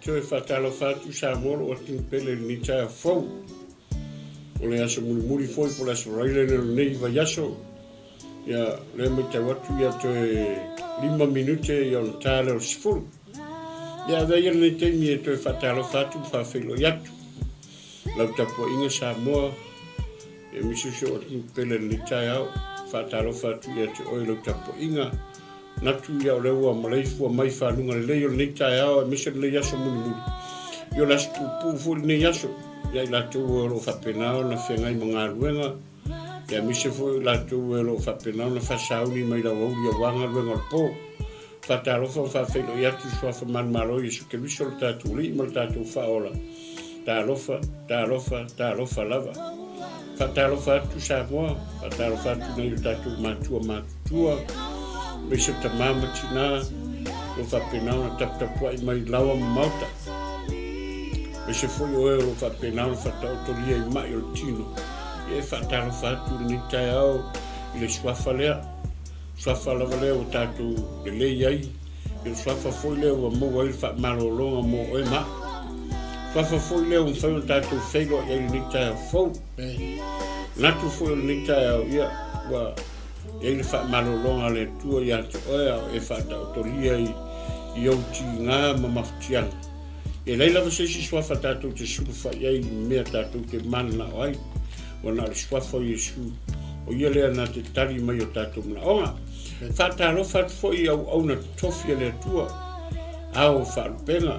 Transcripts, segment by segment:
toe faatalofa atu Samoa lou atunuu pele i lenei taeao fou. O le aso mulimuli foi po o le aso raila lea o lenei vaiaso. Ia, o lea e matau atu ia toe 5 minute ia ona ta lea o le 10. Ia, avea ia lenei taimi e toe faatalofa atu ma faafeiloai atu. Lau tapuaiga Samoa, ia aemaise si ou atunuu pele i lenei taeao. Faatalofa atu ia te oe i lau tapuaiga. Manatu ia o lea ua maleifua mai faluga lelei o lenei taeao aemaise lenei aso mulimuli. Ia o le aso puupuu foi lenei aso ia i latou o lo o faapena ona feagai ma galuega, ia aemaise foi o i latou o lo o faapena ona faasauni mai le aoauli aua galuega o le po. Faatalofa ma faafeiloai atu i Suafa Manumalo Iesu Keriso lo tatou Alii ma lo tatou Faaola. Talofa, talofa, talofa lava. Faatalofa atu Samoa, faatalofa atu nai o tatou matua matutua, aemaise o tama ma tina, o lo o faapena ona taputapuai mai laoa ma maota. Aemaise foi o e o lo o faapena ona faataotolia i mai o le tino. Ia e faatalofa atu i lenei taeao i le suafa lea. Suafa lava lea ua tatou lelei ai, i le suafa foi lea ua maua ai le faamalologa mo oe ma au. Suafa foi lea ua mafai ona tatou feiloai ai i lenei taeao fou. Manatu foi o lenei taeao, ia, ua i ai le faamalologa a le Atua ia te oe a o e faataotolia i, i ou tiga ma mafatiaga. E leai lava se isi suafa tatou te sulufai ai i mea tatou te mananao ai. Ua na o le suafa o Iesu, o ia lea na te tali mai o tatou manaoga. Faatalofa atu foi i auauna totofi a le Atua, ao faalupega,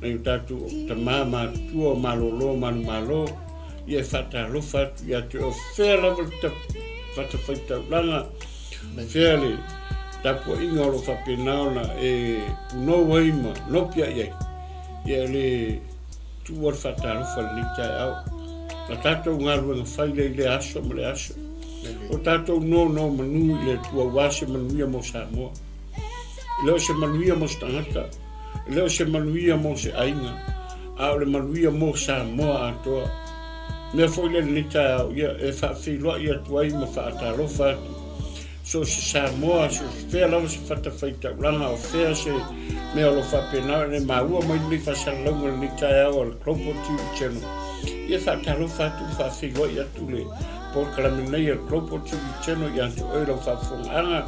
nai o tatou tama matutua o malolo manumalo, ia e faatalofa atu ia te oe, fea lava le fatafaitaulaga, fea le tapuaiga o lo o faapena ona e punou ai ma nopiai ai, ia e le tuua le faatalofa i lenei taeao. Na tatou galuega fai lea i lea aso ma lea aso. O tatou nonomanu i le Atua aua se manuia mo Samoa. E le o se manuia mo se tagata, e le o se manuia mo se aiga, a o le manuia mo Samoa atoa. Mea foi lea i lenei taeao, ia e faafeiloai atu ai ma faatalofa atu so o se Samoa, so o se fea lava se fatafaitaulaga, o fea se mea o lo o faapena ona e maua mai lenei faasalalauga i lenei taeao a le Global TV Channel. Ia faatalofa atu ma faafeiloai atu le polokalame nei a le Global TV Channel ia te oe lau faafofogaaga,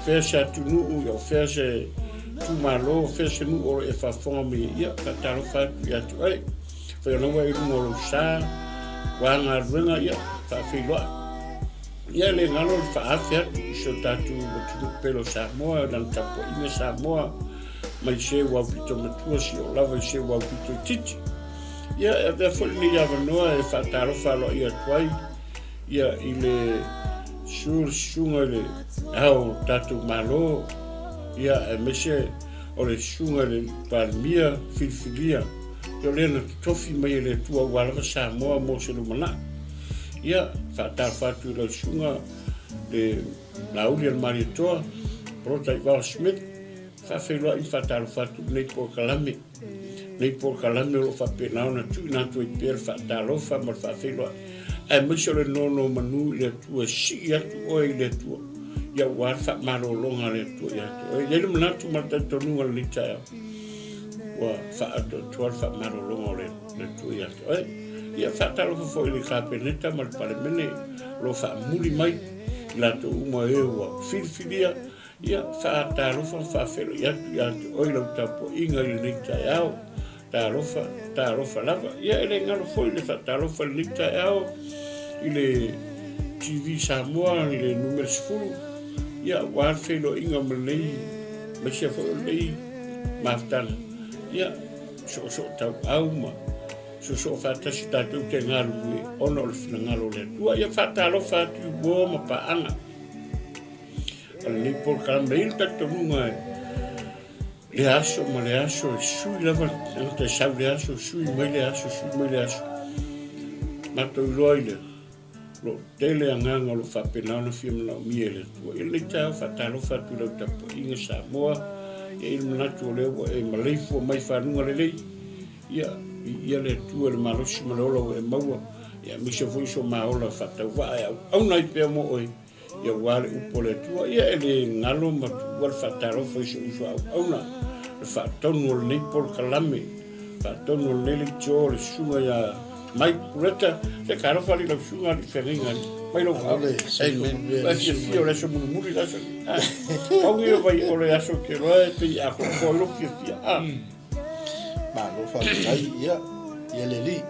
fea se atunuu, ia o fea se itumalo, o fea se nuu o lo o e faafofoga mai ai, ia faatalofa atu ia te oe. Fai ona ua e i luga o lou sa, ua galuega, ia faafeiloai. Ia le galo le faaafe atu i si o tatou atunuu pele o Samoa, lana tapuaiga Samoa, mai se ua aupito matua si o lava i se ua aupito itiiti. Ia e avea foi lenei avanoa e faatalofa aloaia atu ai ia i le susu le susuga i le ao o tatou Malo, ia aemaise o le susuga i le Palemia filifilia, ia o lea na totofi mai e le Atua aua lava Samoa mo se lumanai. Ia, faatalofa atu i lau susuga le Laauli a le Malietoa, Polataivao Smith, faafeiloai ma faatalofa atu i lenei polokalame. Lenei polokalame o lo o faapena ona tuuina atu ai pea le faatalofa ma le faafeiloai, aemaise o le nonomanu i le Atua, e sii atu oe i le Atua, ia aua le faamalologa a le Atua ia te oe. E i ai le manatu ma le talitonuga i lenei taeao, ua faaatoatoa le faamalologa o le Atua ia te oe. Ia faatalofa foi i le Kapeneta ma le Palemene o lo o faamuli mai i latou uma e ua filifilia. Ia faatalofa ma faafeiloai atu ia te oe lau tapuaiga i lenei taeao. Talofa, talofa lava. Ia e le galo foi le faatalofa i lenei taeao i le TV Samoa i le numera 10. Ia aua le feiloaiga ma lenei, aemaise foi o lenei mafutaga. Ia soosoo tauau ma soosoo faatasi tatou te galulue ona o le finagalo o le Atua. Ia faatalofa atu i uo ma paaga a lenei polokalame. E i ai le talitonuga e le aso ma le aso e sui lava le tagata e sau le aso, sui mai le aso, sui mai le aso. Matou iloa ai lea, o lo o tele agaga o lo o faapena ona fia manaomia e le Atua. Ia lenei taeao faatalofa atu i lau tapuaiga Samoa, e i ai le manatu o lea ua e maleifua mai faluga lelei, ia, viia le Atua i le malosi ma le ola ua e maua, ia aemaise foi so ma ola faatauvaa e auauna ai pea mo oe. Ia aua le upu a le Atua, ia e le galo ma tuua le faatalofa i si ou uso auauna. Le faatonu o lenei polokalame, faatonu o lenei leitio o le susuga ia Mike Pureta, se ka alofa alii lau susuga alii feagaiga alii. Mai lou Malo le soifua manuia i le susuga. Fiafia o le aso mulimuli le aso. Pau ia vai o le aso ke loa e pei a kokoa i lou fiafia. Malo faafetai, ia, ia le alii.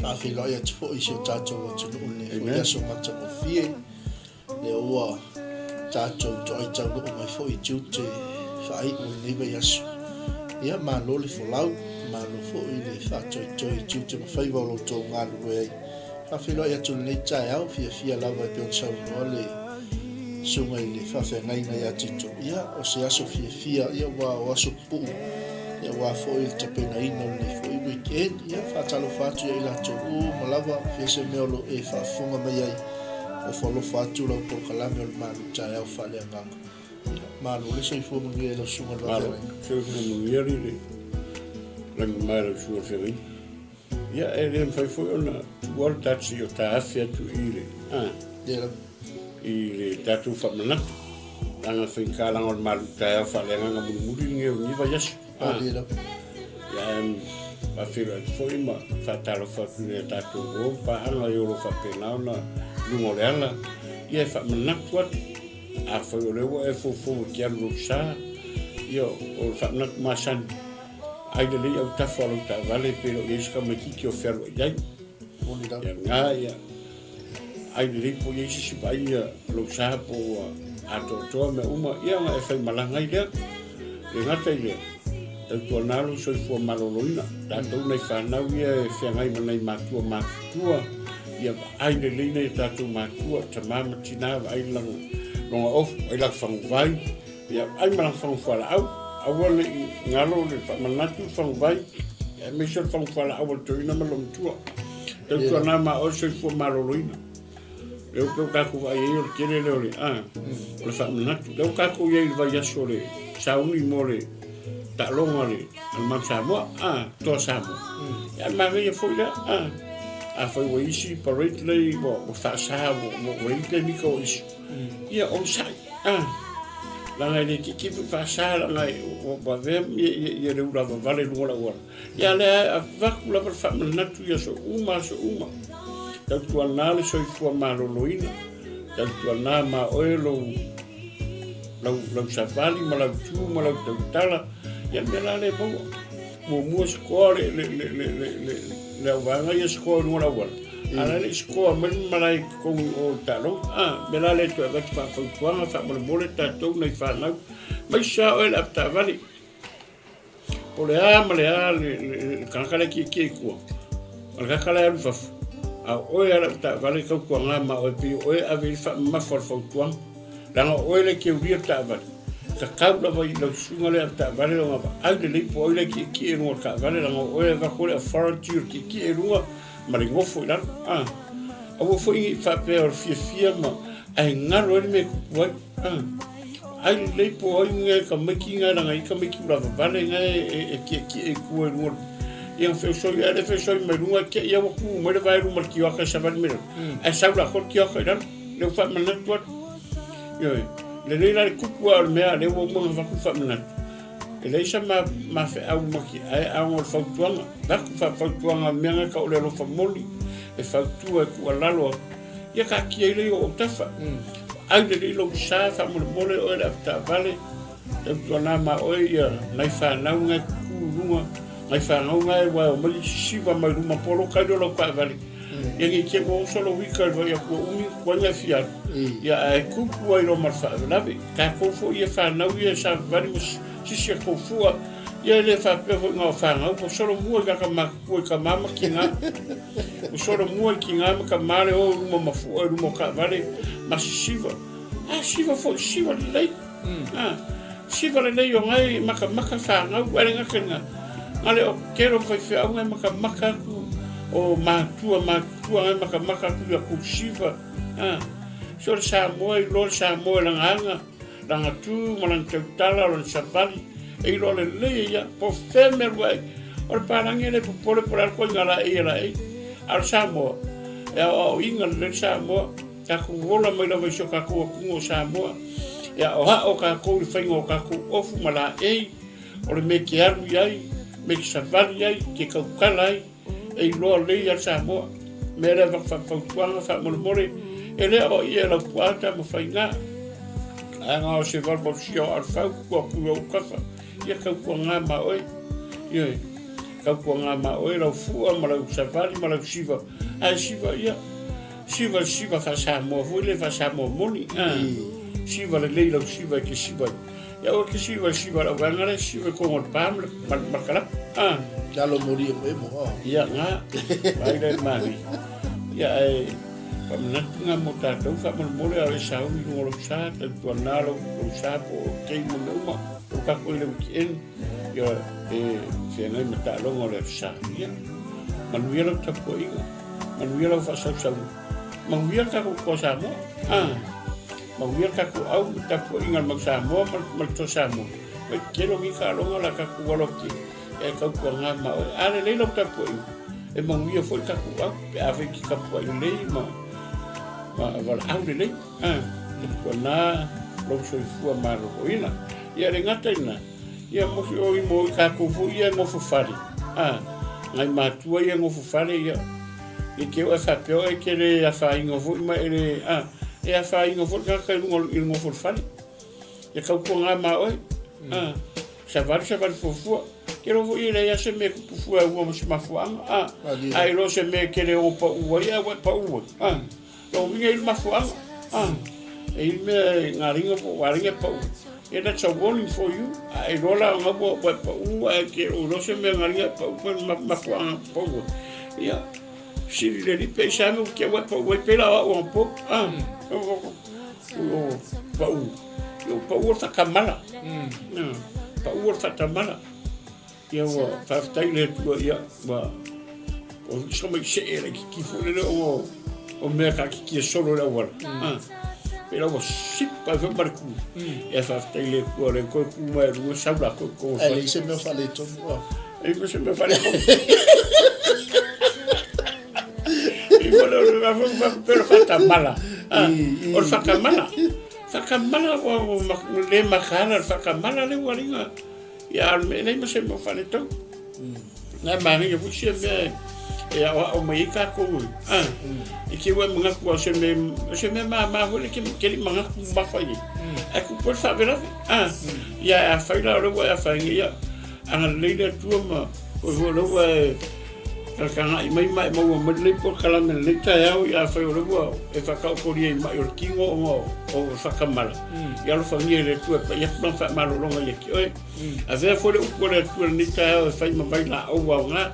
Faafeiloai atu foi i si o tatou atunuu i lenei foi aso matagofie. Lea ua tatou toai taunuu mai foi i tiute faaiu o lenei vaiaso. Ia, malo le folau, malo foi le faatoetoe i tiute ma faiva o lo outou galulue ai. Faafeiloai atu i lenei taeao, fiafia lava e pei ona saunoa le susuga i le faafeagaiga ia Tito. Ia, o se aso fiafia, ia aua o aso pupuu, ia aua foi le tapenaina o lenei foi weekend. Ia, faatalofa atu ia i latou uma lava, fia se mea o lo o e faafofoga mai ai. Ofo alofa atu lau polokalame o le malu taeao faaleagaga. Ia, malo le soifua manuia i lau susuga i le Malo, soifua manuia alii le lagi mai lau susuga i le feagaiga. Ia, e le mafai foi ona tuua le tatou o ta afe atu i le, i le tatou faamanatu. Leaga faigata leaga o le malu taeao faaleagaga mulimuli lenei o lenei vaiaso. Malie lava. Ia, faafeiloai atu foi ma faatalofa atu i a tatou uo ma paaga i o lo o faapena ona i luga o le ala. Ia, e faamanatu atu, afai o lea ua e foufou e te alu i lou sa, ia, o le faamanatu masani, ai lelei autafa o lau taavale pe le o i ai se tamaitiiti o fealuai ai. Moni lava. Ia, lena, ia, ai lelei po o i ai se isi vaai lou sa po ua atoatoa mea uma, ia ona e faimalaga ai lea. Le gata i lea, tautuana lou soifua maloloina, tatou nai fanau ia e feagai ma nai matua matutua, ia vaai lelei nai o tatou matua, tama ma tina, vaai lana, lona ofu, vaai lana faguvai, ia vaai ma lana fagufualaau. Aua ne i galo le faamanatu le faguvai, aemaise o le fagufualaau a le toeaina ma le loomatua. Tautuana ma oe le soifua maloloina. Lea ua pei ua tatou vaai ai o le tele lea o le, a, o le faamanatu. Lea ua tatou i ai i le vaiaso o le sauni mo le taaloga a le Manu Samoa, a, Toa Samoa. Ia, manaia foi lea, a. Afai ua isi parade lea ua faasa, ua i ai pemita o isi, ia, onosai, a. Leaga e le itiiti foi faasa, leaga ua avea ia le ulavavale i luga o le auala. Ia lea e avatu lava le faamanatu i aso uma aso uma. Tautuana le soifua maloloina, tautuana ma oe lou lau, lau savali ma lau tu ma lau tautala, ia le mea la lea e maua. Muamua sikoa le, le, le, le, le, le, le auvaega ia sikoa i luga o le auala. A la le i sikoa mai le malae i totonu o le taaloga. Ah, mea la lea e toe avatu faafautuaga faamolemole tatou nai fanau. Mai sa oe le avetaavale. Po o le a ma le a le tagata la e tietie i tua, o le tagata la e alu i fafo, a o oe lava le avetaavale e tautuaga ma oe pei o oe e ave i ai le faamamafa o le fautuaga. Leaga o oe lea e te ulia le taavale, tatau lava i lau susuga lea avetaavale ona vaai lelei po o ai la e tietie i luga o le taavale, leaga o oe e avatu ai le authority o le tietie i luga ma le nofo i lalo. A, aua foi ne i faapea o le fiafia ma ae galo ai le mea e tupu ai. A. Ai lelei po o ai ngai tamaiti ngai langa i tamaiti ulavavale ngai e tietie i tua i luga ia feusoi ae le feusoi mai luga te ia ua tu mai le vae luma le tioaka e savali mai lalo ae sau latou le tioaka i lalo lea ua faamanatu atu ioe lelei la le tupu a o le mea lea ua uma ona avatu le faamanatu e leai sa mafeau matiae a ona o le fautuaga avatu faafautuaga mea ngai tau o le alofa moni e fautua e tuualalo atu Ia taatia ai lea i ou autafa. Ai lelei lou sa faamolemole oe le avetaavale, tautuana ma oe ia nai fanau ngai tutu i luga, nai fanau ngai ua e omai sisiva mai luma poloka ai lea o lau taavale. Ia nei te i ua oso lou ika i le vaai atu ua umi tuai na e fia alu. Ia ae tupu ai loa ma le faalavelave. Tatou foi ia fanau ia e savavali ma sisi a tou fua, ia e le faapea foi na o fanau, ua solomua i laka matutua i tama ma tina. Ua solomua i tina ma tama le o i luma ma fua i luma o taavale ma sisiva. A siva foi, siva lelei. A siva lelei o ngai makamaka fanau ae le gata i lena. Na le o tele o faifeau ngai makamaka atu o matua matutua ngai makamaka atu ia kou siva. A se o le Samoa i loa le Samoa i lana aga. Lana tu ma lana tautala, o lana savali, e iloa lelei e ia, po o fea mea alu ai. O le palagi e le popole po o le a le koiga laei e laei. A o le Samoa, e aoaoina lelei le Samoa, tatou ola mai lava i si o tatou atunuu o Samoa. E aoao tatou i le faiga o tatou ofu ma laei. O le mea e te alu i ai, mea e te savali ai, te tautala ai, e iloa lelei ia le Samoa. Mea lea avatu faafautuaga faamolemole, e le aoaia e lau tuaa Tamafaiga. Ae o se valuvalusia o Alafau tua atu i ou tafa, ia tautuaga ma oe. Ioe, tautuaga ma oe lau fua ma lau savali ma lau siva, ae siva ia, siva siva faa-Samoa foi lea faa-Samoa moni. Siva lelei lau siva e te siva ai. Ia aua ke siva siva lau vaega lea siva i koga o le pa ma le kalapu. Lalo moli e mo emo. Ia nga, vai lea i mani. Ia ae faamanatu nga mo tatou faamolemole a o e sauni i luga o lou sa, tautuana lou sa po o kei ma mea uma, o tatou i le weekend, ia e feagai ma taaloga o le aso sa. Ia, manuia lau tapuaiga, manuia lau faasausauga, manuia le tatou Toa Samoa. Manuia le tatou au ma tapuaiga a le mau Samoa ma le Toa Samoa. Oi, tele o nei taaloga o le a tatou alo atu e tautuaga ma oe. A lelei lau tapuaiga, e manuia foi le tatou au, pe afai e te tapuai lelei ma valaau lelei. Tautuana lou soifua maloloina. Ia le gata i lena, ia mo oi mo i tatou foi ia e nofo fale, nai matua ia e nofo fale, ia, I te oe faapea oe e te le afaina foi ma e le, a, e afaina foi le tagata i luga i le nofo o le fale. E tautuaga ma oe, a, savali savali fuafua. Te iloa foi e leai lava se mea e tupu fua e ua ma se mafuaaga, a, a iloa se mea e te le ono pau ai ae ua e pau ai, a, lona uiga e i ai le mafuaaga, a, e i ai le mea e galiga po o galiga e pau. Yeah, that's a warning for you. A e iloa la ona ua e pau ae te o iloa se mea galiga e pau pe mafuaaga pau ai. Ia, sili le lipe i sa mea ua te ua e pau ai pela o au anapo. Ah, o pau. Ia, pau o le faatamala. Pau o le faatamala. Ia ua faafetai i le Atua, ia ua o se mai see laitiiti foi lele o o mea taatitia solo i le auala. Ah, pei la ua sipa ai foi ma le ku. Ia faafetai i le Atua o lea toe tu mai luga sau latou i totonu o le Ae leai se mea o faaletonu. E leai se mea faaletonu. I mo le o le faapea o le faatamala. Ah, o le faatamala. Faatamala ua le mataala le faatamala lea ua liga. Ia, a o le mea, e leai ma se mea o faaletonu. Na e manaia foi sia mea e aoao mai ai tatou. Ah, e te ua e manatu o se mea, o se mea māmā foi le ke ke le manatu mafa i ai. Ae tupu ai le faalavelave. Ah, ia afai la o lea ua e afaina ia, agalelei le Atua ma oe foi o lea ua e tagatagai mai ma e maua mai lenei polokalame i lenei taeao, ia afai o lea ua e faataotolia i mai o le tino ona o le faatamala, ia alofagia e le Atua e pai atu lana faamalologa ia te oe. Avea foi le upu a le Atua i lenei taeao e fai ma vailaau aoga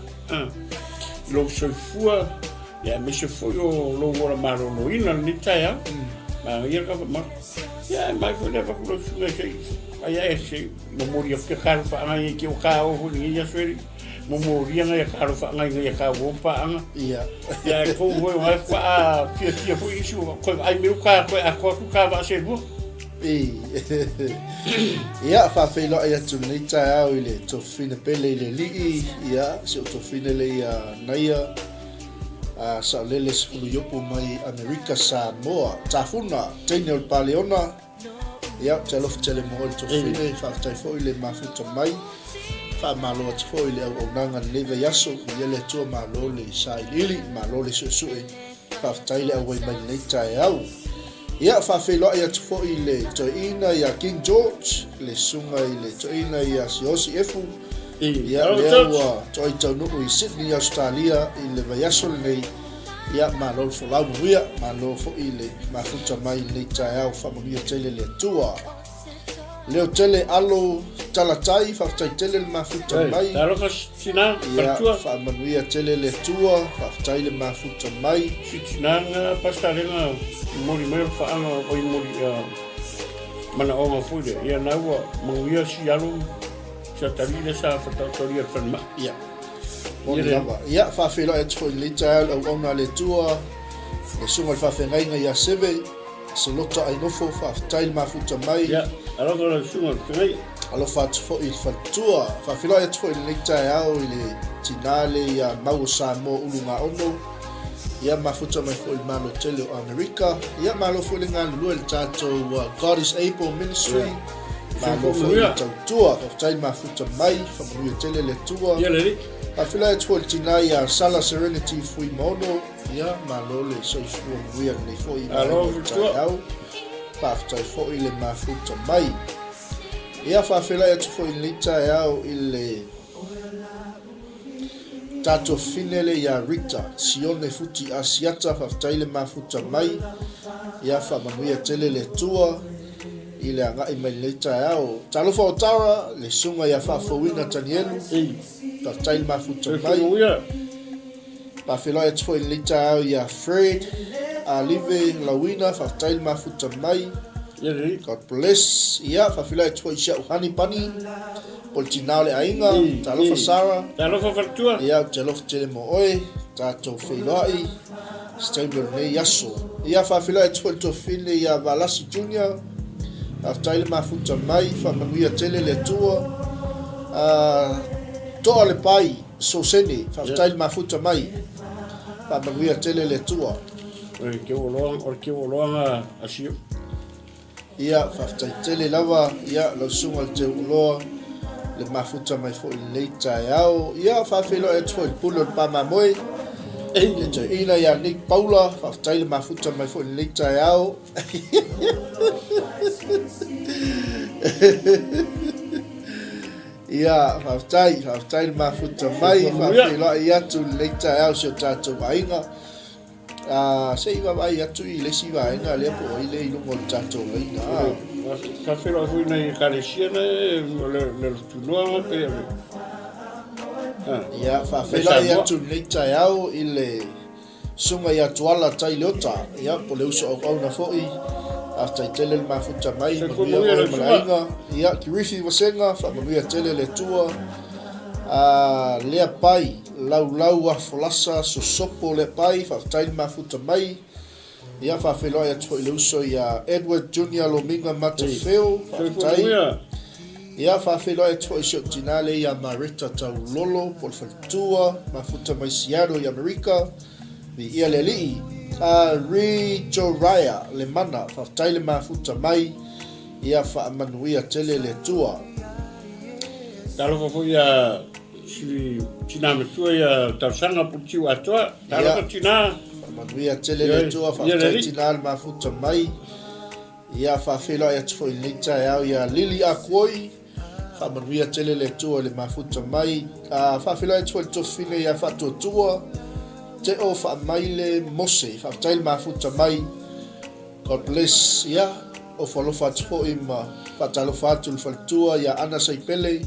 i lou soifua, ia aemaise foi o lou ola maloloina i lenei taeao. Manaia le kava Ia, e mai foi le avatu lau susuga se i ai ae se i momoli atu ke talofa i ke o ka o foi lenei aso e momolia ngai a talofa ngai a ka o paaga. Ia. Ia e kou foi o ngai paa fiafia foi isi o koe vaai meu ka koe atoa atu ka vaa se lua. Ia, faafeiloai atu lenei taeao i le tofina pele i le alii, ia, si ou tofina le ia Naia, a Saolele Sefulu Iopu mai Amerika Samoa, Tafuna, teine o le Paleona, ia, ou te alofa tele mo oe le tofine, faafetai foi le mafuta mai, faamalo atu foi i le auaunaga i lenei vaiaso, viia le Atua, malo le sailiili, malo le suesue, faafetai le auai mai lenei taeao. Ia, faafeiloai atu foi i le toeaina ia King George, le susuga i le toeaina ia Siaosi Efu, ia, lea ua toai taunuu i Sydney, Australia i le vaiaso lenei. Ia, malo le folau manuia, malo foi i le mafuta mai i lenei taeao, faamanuia tele le Atua. Leo tele alo talatai, faafetai tele le mafuta mai. Talofa tina, faletua. Ia, faamanuia tele le Atua, faafetai le mafuta mai. Si tina na pastor lega momoli mai o le faaga oi moli manaoga foi lea. Ia na ua manuia si alo si atalii lea sa fataotolia i le falemai. Ia. Moni lava. Ia, faafeiloai atu foi i lenei taeao i le auauna a le Atua, le susuga i le faafeagaiga ia Seve. Selota Ainofo, faafetai le mafuta mai. Ia, alofa lau susuga i le feagaiga. Alofa atu foi i le faletua. Faafeiloai atu foi i lenei taeao i le tina le ia Mau o Samoa Ulugaono. Ia, mafuta mai foi i le Malo tele o Amerika. Ia, malo foi le galulue i le tatou God is Able Ministry. Malo foi le tautua, faafetai le mafuta mai, faamanuia tele le Atua. Ia le alii. Faafeiloai atu foi i le tina ia Sala Serenity Fuimaono, ia malo le soifua manuia lenei foi Malo vaega o le faletua. taeao. Faafetai foi le mafuta mai. Ia faafeiloai atu foi i lenei taeao i le Tatou fine le ia Rita Sione Futi Asiata faafetai le mafuta mai ia faamanuia tele le Atua i le agai mai lenei taeao. Talofa o Tara le susuga ia Faafouina Tanielu faafetai le mafuta mai. Faafeiloai atu foi i lenei taeao ia Fred Alive Lauina faafetai le mafuta mai. God bless. Ia faafeiloai atu foi i si au Honey Bunny. Po le tina o le aiga, talofa Sarah. Talofa faletua. Ia, ou te alofa tele mo oe, tatou feiloai, se taimi o lenei aso. Ia, faafeiloai atu foi le tuafafine ia Valasi Junior. Faafetai le mafuta mai, faamanuia tele le Atua. Toa le pai, Sosene, faafetai le mafuta mai, faamanuia tele le Atua. O le teu oloaga a Sio. Ia, faafetai tele lava, ia, lau susuga i le Teuoloa, le mafuta mai foi i lenei taeao. Ia, faafeiloai atu foi i le pule o le pamamoe, le toeaina ia Nick Paula, faafetai le mafuta mai foi i lenei taeao. Ia, faafetai, faafetai le mafuta mai, faafeiloai atu i lenei taeao i si o tatou aiga. A, se i vaavaai atu i le isi vaega lea po o ai lea i luga o le tatou laina. Sa feiloai foi nai ekalesia na o le lotunoa pe o le... Ia, faafeiloai atu lenei taeao i le susuga ia Tuala Taileota, ia, po o le uso auauna foi. Faafetai tele le mafuta mai, manuia oe ma le aiga. Ia, Kirifi Vasega, faamanuia tele le Atua. A, Lea Pai, Laulau a folasa sosopo le pai faafetai le mafuta mai ia faafeiloai atu foi i le uso ia Edward Junior Lomiga Matafeo faafetai ia faafeiloai atu foi i si ou tina le ia Mareta Taulolo po o le faletua mafuta mai Seattle i Amerika viia le alii a Re Joriah Lemana faafetai le mafuta mai ia faamanuia tele le Atua. Talofa foi ia Si tina matua ia tausaga puletiu atoa. Talofa tina. Faamanuia tele le Atua, faafetai tina le mafuta mai. Ia faafeiloai atu foi i lenei taeao ia Lili Akuoi. Faamanuia tele le Atua i le mafuta mai. Faafeiloai atu foi i le tofine ia Faatuatua Teo Faamaile Mose. Faafetai le mafuta mai. God bless. Ia, ofo alofa atu foi ma faatalofa atu i le faletua ia Ana Saipele.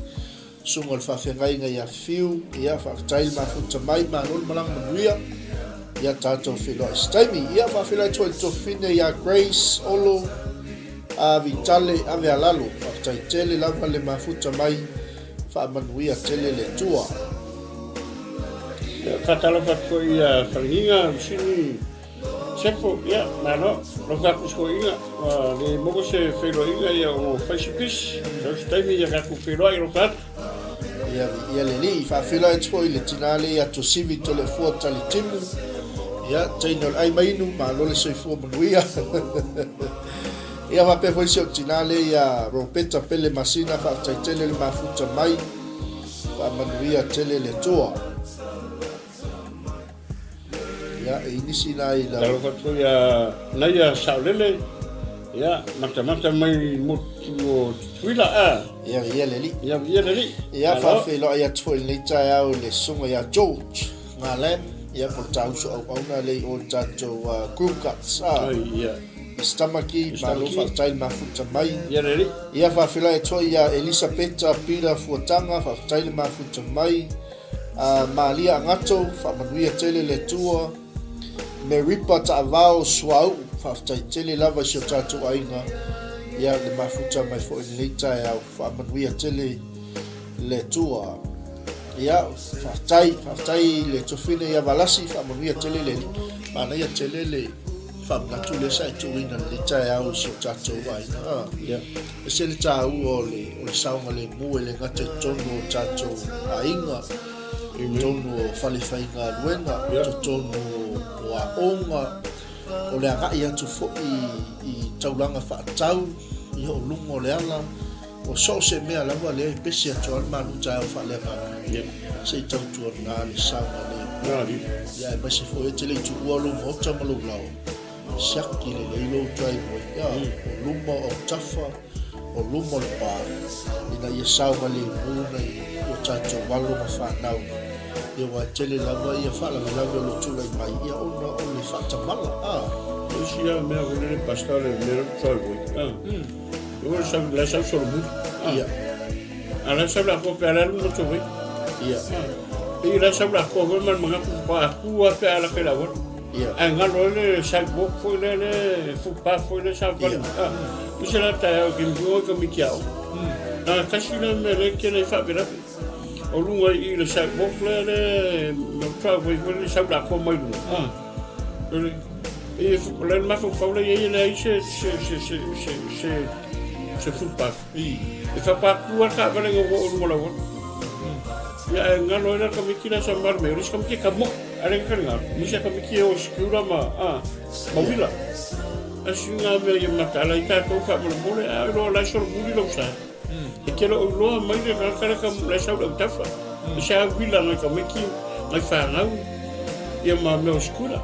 Susuga o le Faafeagaiga ia Fiu, ia faafetai le mafuta mai, malo le malaga manuia, ia tatou feiloai se taimi. Ia faafeiloai atu foi i le tuafafine ia Grace Olo a Vitale Avealalo, faafetai tele lava le mafuta mai, faamanuia tele le Atua. Ia faatalofa atu foi ia Falegiga Lusini Sefo, ia, malo, alofa atu i si toeaina, ua le maua se feiloaiga ia ona ua fai si pisi, sau se taimi ia tatou feiloai, alofa atu. Ia, ia le alii, faafeiloai atu foi i le tina lea ia Tuasivi Toleafoa Talitimu, ia, teine o le ai ma inu, malo le soifua manuia. Ia faapea foi si ou tina lea ia Ropeta Pele Masina, faafetai tele le mafuta mai, faamanuia tele le Atua. Ia, e i nisi la i lau... Talofa atu foi ia Naia Saolele, ia, matamata mai motu o Tutuila, a. Ia, ia le alii. Ia, ia le alii. Ia, faafeiloai atu foi i lenei taeao i le susuga ia George Ngalam, ia, po o le tauso auauna lea i o i le tatou Crew Cuts, a. Ai, ia. I Stamaki, malo faafetai le mafuta mai. Ia le alii. Ia, faafeiloai atu foi ia Elisapeta Peter Fuataga, faafetai le mafuta mai. A Malia Agato, faamanuia tele le Atua. Meripa Taavao Suauu, faafetai tele lava i si o tatou aiga, ia le mafuta mai foi i lenei taeao, faamanuia tele le Atua. Ia, faafetai, faafetai le tofine ia Valasi, faamanuia tele le Alii. Manaia tele le faamanatu lea sa e tuuina i lenei taeao i si o tatou aiga. Ia. Ese le taua o le, o le saogalemu e le gata i totonu o tatou aiga, totonu o fale faigaluega, totonu o aoga, o le agai atu foi i taulaga faatau, ia o luga o le ala. O so o se mea lava lea e pese atu lava le malu taeao faaleagaga se i tautuana le saogalemu. Ia aemaise foi e te le i tuua lou maota ma lou laoa, siaki lelei lou driveway, ia, o luma o autafa, o luma o le pa, ina ia saogalemu nai o tatou alo ma fanau. Ia aua e tele lava ia faalavelave o lo o tulai mai ia ona o le faatamala, a. O isi lava mea foi lele Pastor le mea lea driveway, a. O le sau, la sau solomuli. Ia. A la sau la koa pe ala lu moto wei. Ia. E la sau la koa wei ma manga ku pa ku a pe ala ke la wala. Ia. A ngalo le sidewalk foi le le footpath foi le sa pale. Ah. Ise la ta au ki mbu ka mi kia o. Na kasi la me le ke le fa vela. O lunga i le sidewalk le le me tra wei foi le sau la koa mai lunga. Ah. Le e le mafaufau le ia le ai se se se se se se se footpath. E whapakua ka vale ngā o runga lawa. Ia e ngalo era ka miki la sa mar me ris ka miki ka mo are ka ngā. Misa ka miki e o skura ma a ma wila. Asi ngā mea ia matala i tātou wha mole mole a roa lai soro muri lau sa. E te lo loa mai le ngā kara ka lai sau lau tawha. E sa wila ngai ka miki ngai whangau ia ma mea o skura.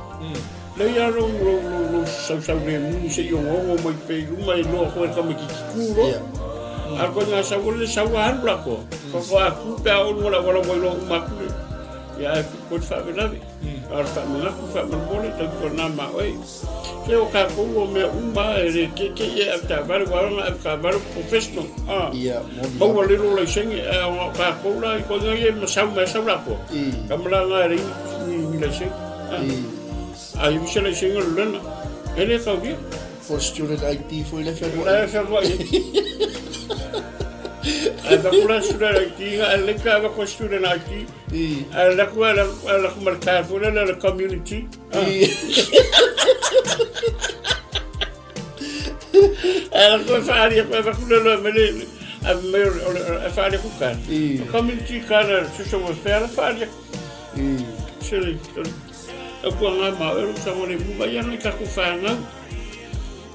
Lei a lou, lou, lou, lou sausau lemu se i ongoongo mai pe i luma e loa koe ka mai ki ki ku lo. A koe ngā sau ole sau a alu la koa. Ko ko a ku pe a olu wala wala wai loa uma ku le. Ia e ku koe whaawelawe. A ora wha mangaku wha manmole tau ko nā ma oe. Ke o ka kou o mea uma e re ke ke e au tā vare waranga au ka vare professional. Ah. Ia, moni Maua lero lai senge e o ka kou la i koe ngai e ma sau ma sau la koa. Ka mala ngā re ni ni lai senge. A i usa le singa lena. E le kau ia. For student ID foi le whenua. Le whenua i. Ai ba kula student ID nga e le ka ba ko student ID. Ai la ku la la ku mar ka fu le le community. Ai la ku fa ari ko fa ku le le me le a me o fa ari ku ka. Community ka la social welfare fa ari. Sele Au kua ngā mā ero sa wale mu mai ana i taku whānau.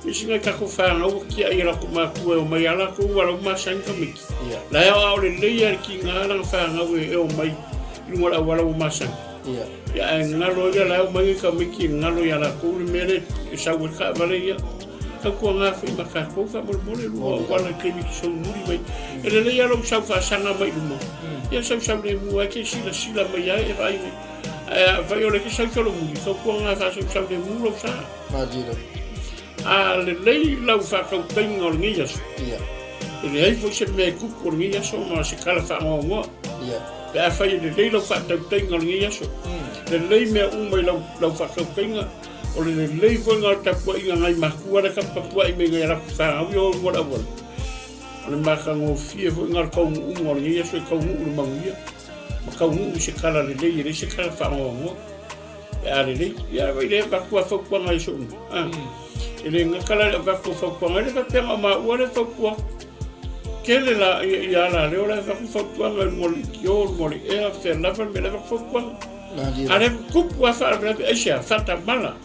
Isi ngai taku whānau o kia i raku mākua e o mai ala ko ua lau māsangi ka miki. Yeah. La eo ao le lei a ki ngā ranga whānau e o mai i runga la ua lau māsangi. Yeah. Ia e ngalo ia la eo mai ka miki e ngalo ia la kou le mere e sau e ka vale ia. Ka kua ngā whai ma ka kou ka mole mole lua o wala ke miki sau muri mai. E le lei alo sau whaasanga mai luma. Ia sau sau le mua ke sila sila mai ai e vai mai. Ae afai o le ke sausolomuli, tautua ngā whaasausau le mu lau sa. Mātira. A lelei lau whaakautainga o lenei aso. Ia. E leai foi se mea e kupu o lenei aso ma se kala whaangoangoa. Ia. Pe afai e lelei lau whaatautainga o lenei aso. Lelei mea uma i lau, lau whaakautainga, o le lelei foi ngā tapuaiga ngai makua le ka papuai me ngai rapu whaangau i o runga le auala. O le makagofie foi ngā kaumu'uga o lenei aso e kaumu'u le manuia. Ma kaunuu i se kala lelei e leai se kala faagoagoa. Pe a lelei, ia vai le avatu a fautuaga i so'u. Ah. E le gakala le avatu o fautuaga, e le faapea na o maua le fautua. Tele la ia ia la leo la avatu fautuaga i luga o le leitio, luga o le ea, fea lava le mea la avatu fautuaga. A le tupu a faalavelave aisea, faatamala.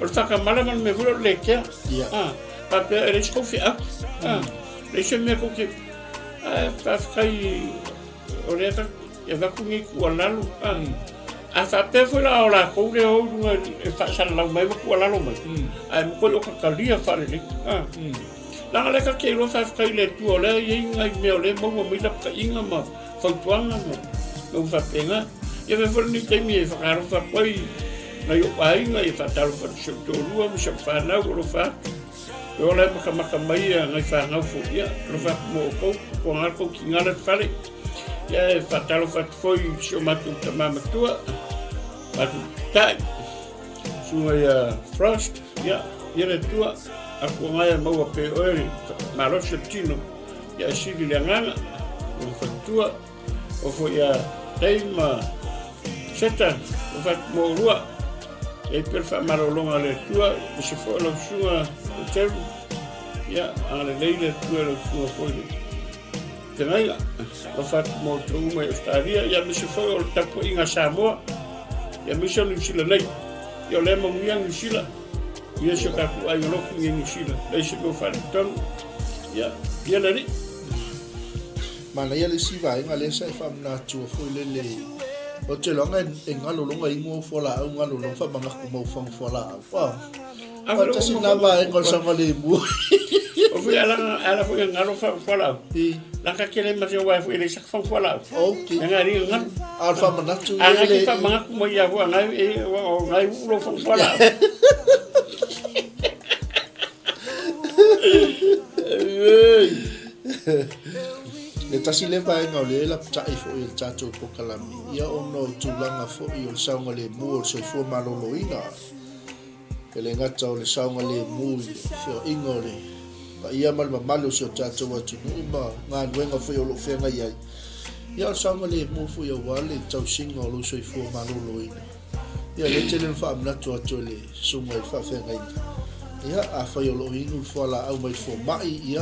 O le faatamala ma le mea foi lea o le lekea. Ia. Ah, faapea e leai se tou feau. Ah, leai se mea tou te ae faafetai O lea ta e avatu nei tuualalo a a faapea foi la o latou lea o i luga e faasalalau mai ma tuualalo mai ae matuai o tatalia faalelei a leaga lea ta te iloa faafetai i le Atua o lea e i ai nai mea o lea e maua mai lapataiga ma fautuaga ma mea uma faapena. Ia avea foi lenei taimi e whakaalofa atu ai nai ou aiga, ia faatalofa atu i si ou toalua ma si ou whanau o alofa atu. E ola e makamaka mai ia ngai whanau fo ia, alofa atu mo outou, kua ngā kou ki ngā le whare. Ia e whaatalofa atu foi i si o mātou tamā matua, mātou tai, sunga ia Frost, ia, ia le tua, a kua ngai a maua pe oe, malosi o tino, ia e sili le anganga, o le whatua, O foi a Dave ma Seta, o fatu mo rua. E i pere whaamalolonga le Atua, e se foi lau susuga o Teru. Ia, a le lei le Atua lau susuga foi le feagaiga. O fatu mo te uma i Australia, ia me se foi o le tapuaiga Samoa. Ia me se o Niu Sila nei. Ia o lea manuia Niu Sila. Ia se o tatou aiga lotu i Niu Sila. Lei se mea o whaletonu. Ia, ia le alii. Manaia le isi vaega lea sa e faamanatu foi lele ou te iloaga e galo loga igoa o fualaau galo loga faamanatu mau fagu fualaau. Wow. Tasi na vaega o le saogalemu. O foi ala ala foi galo fa fualaau. La ka kele ma se wa foi le sak fa fualaau. Okay. Nga ri galo. A o le faamanatu A nga ki faamanatu mai ia fua ngai e o ngai ulo fa fualaau. Le tasi lea vaega o lea e lapatai foi e le tatou polokalame, ia ona o tulaga foi o le saogalemu o le soifua maloloina. E le gata o le saogalemu i le feoaiga o le paia ma le mamalu o si o tatou atunuu ma galuega foi o lo o feagai ai, ia o le saogalemu foi aua le tausiga o lou soifua maloloina. Ia, lea tele ona faamanatu atu e le susuga i le faafeagaiga. Ia, afai o lo o inu le fualaau mai le fomai, ia,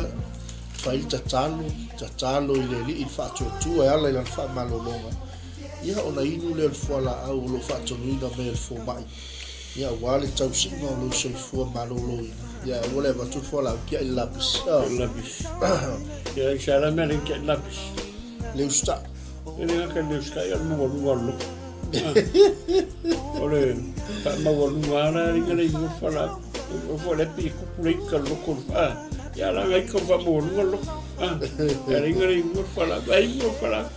fai le tatalo, tatalo i le Alii i le faatuatua e ala i lana faamalologa, ia, ona inu lea o le fualaau o lo o faatonuina mai e le fomai, ia, aua le tausiga o lou soifua maloloina. Ia, aua le avatu le fualaau tiai le lapisi. Lapisi. Ia, i sa la mea le tiai lapisi. Le usitai. E le gata i le usitai, o le maualuga o le loto. O le faamaualuga ala le le iofa la. O fo le pi kupu le ka loko a. Ya la ngai ko faamaualuga loko. A. Ya le le iofa la. Ai iofa la.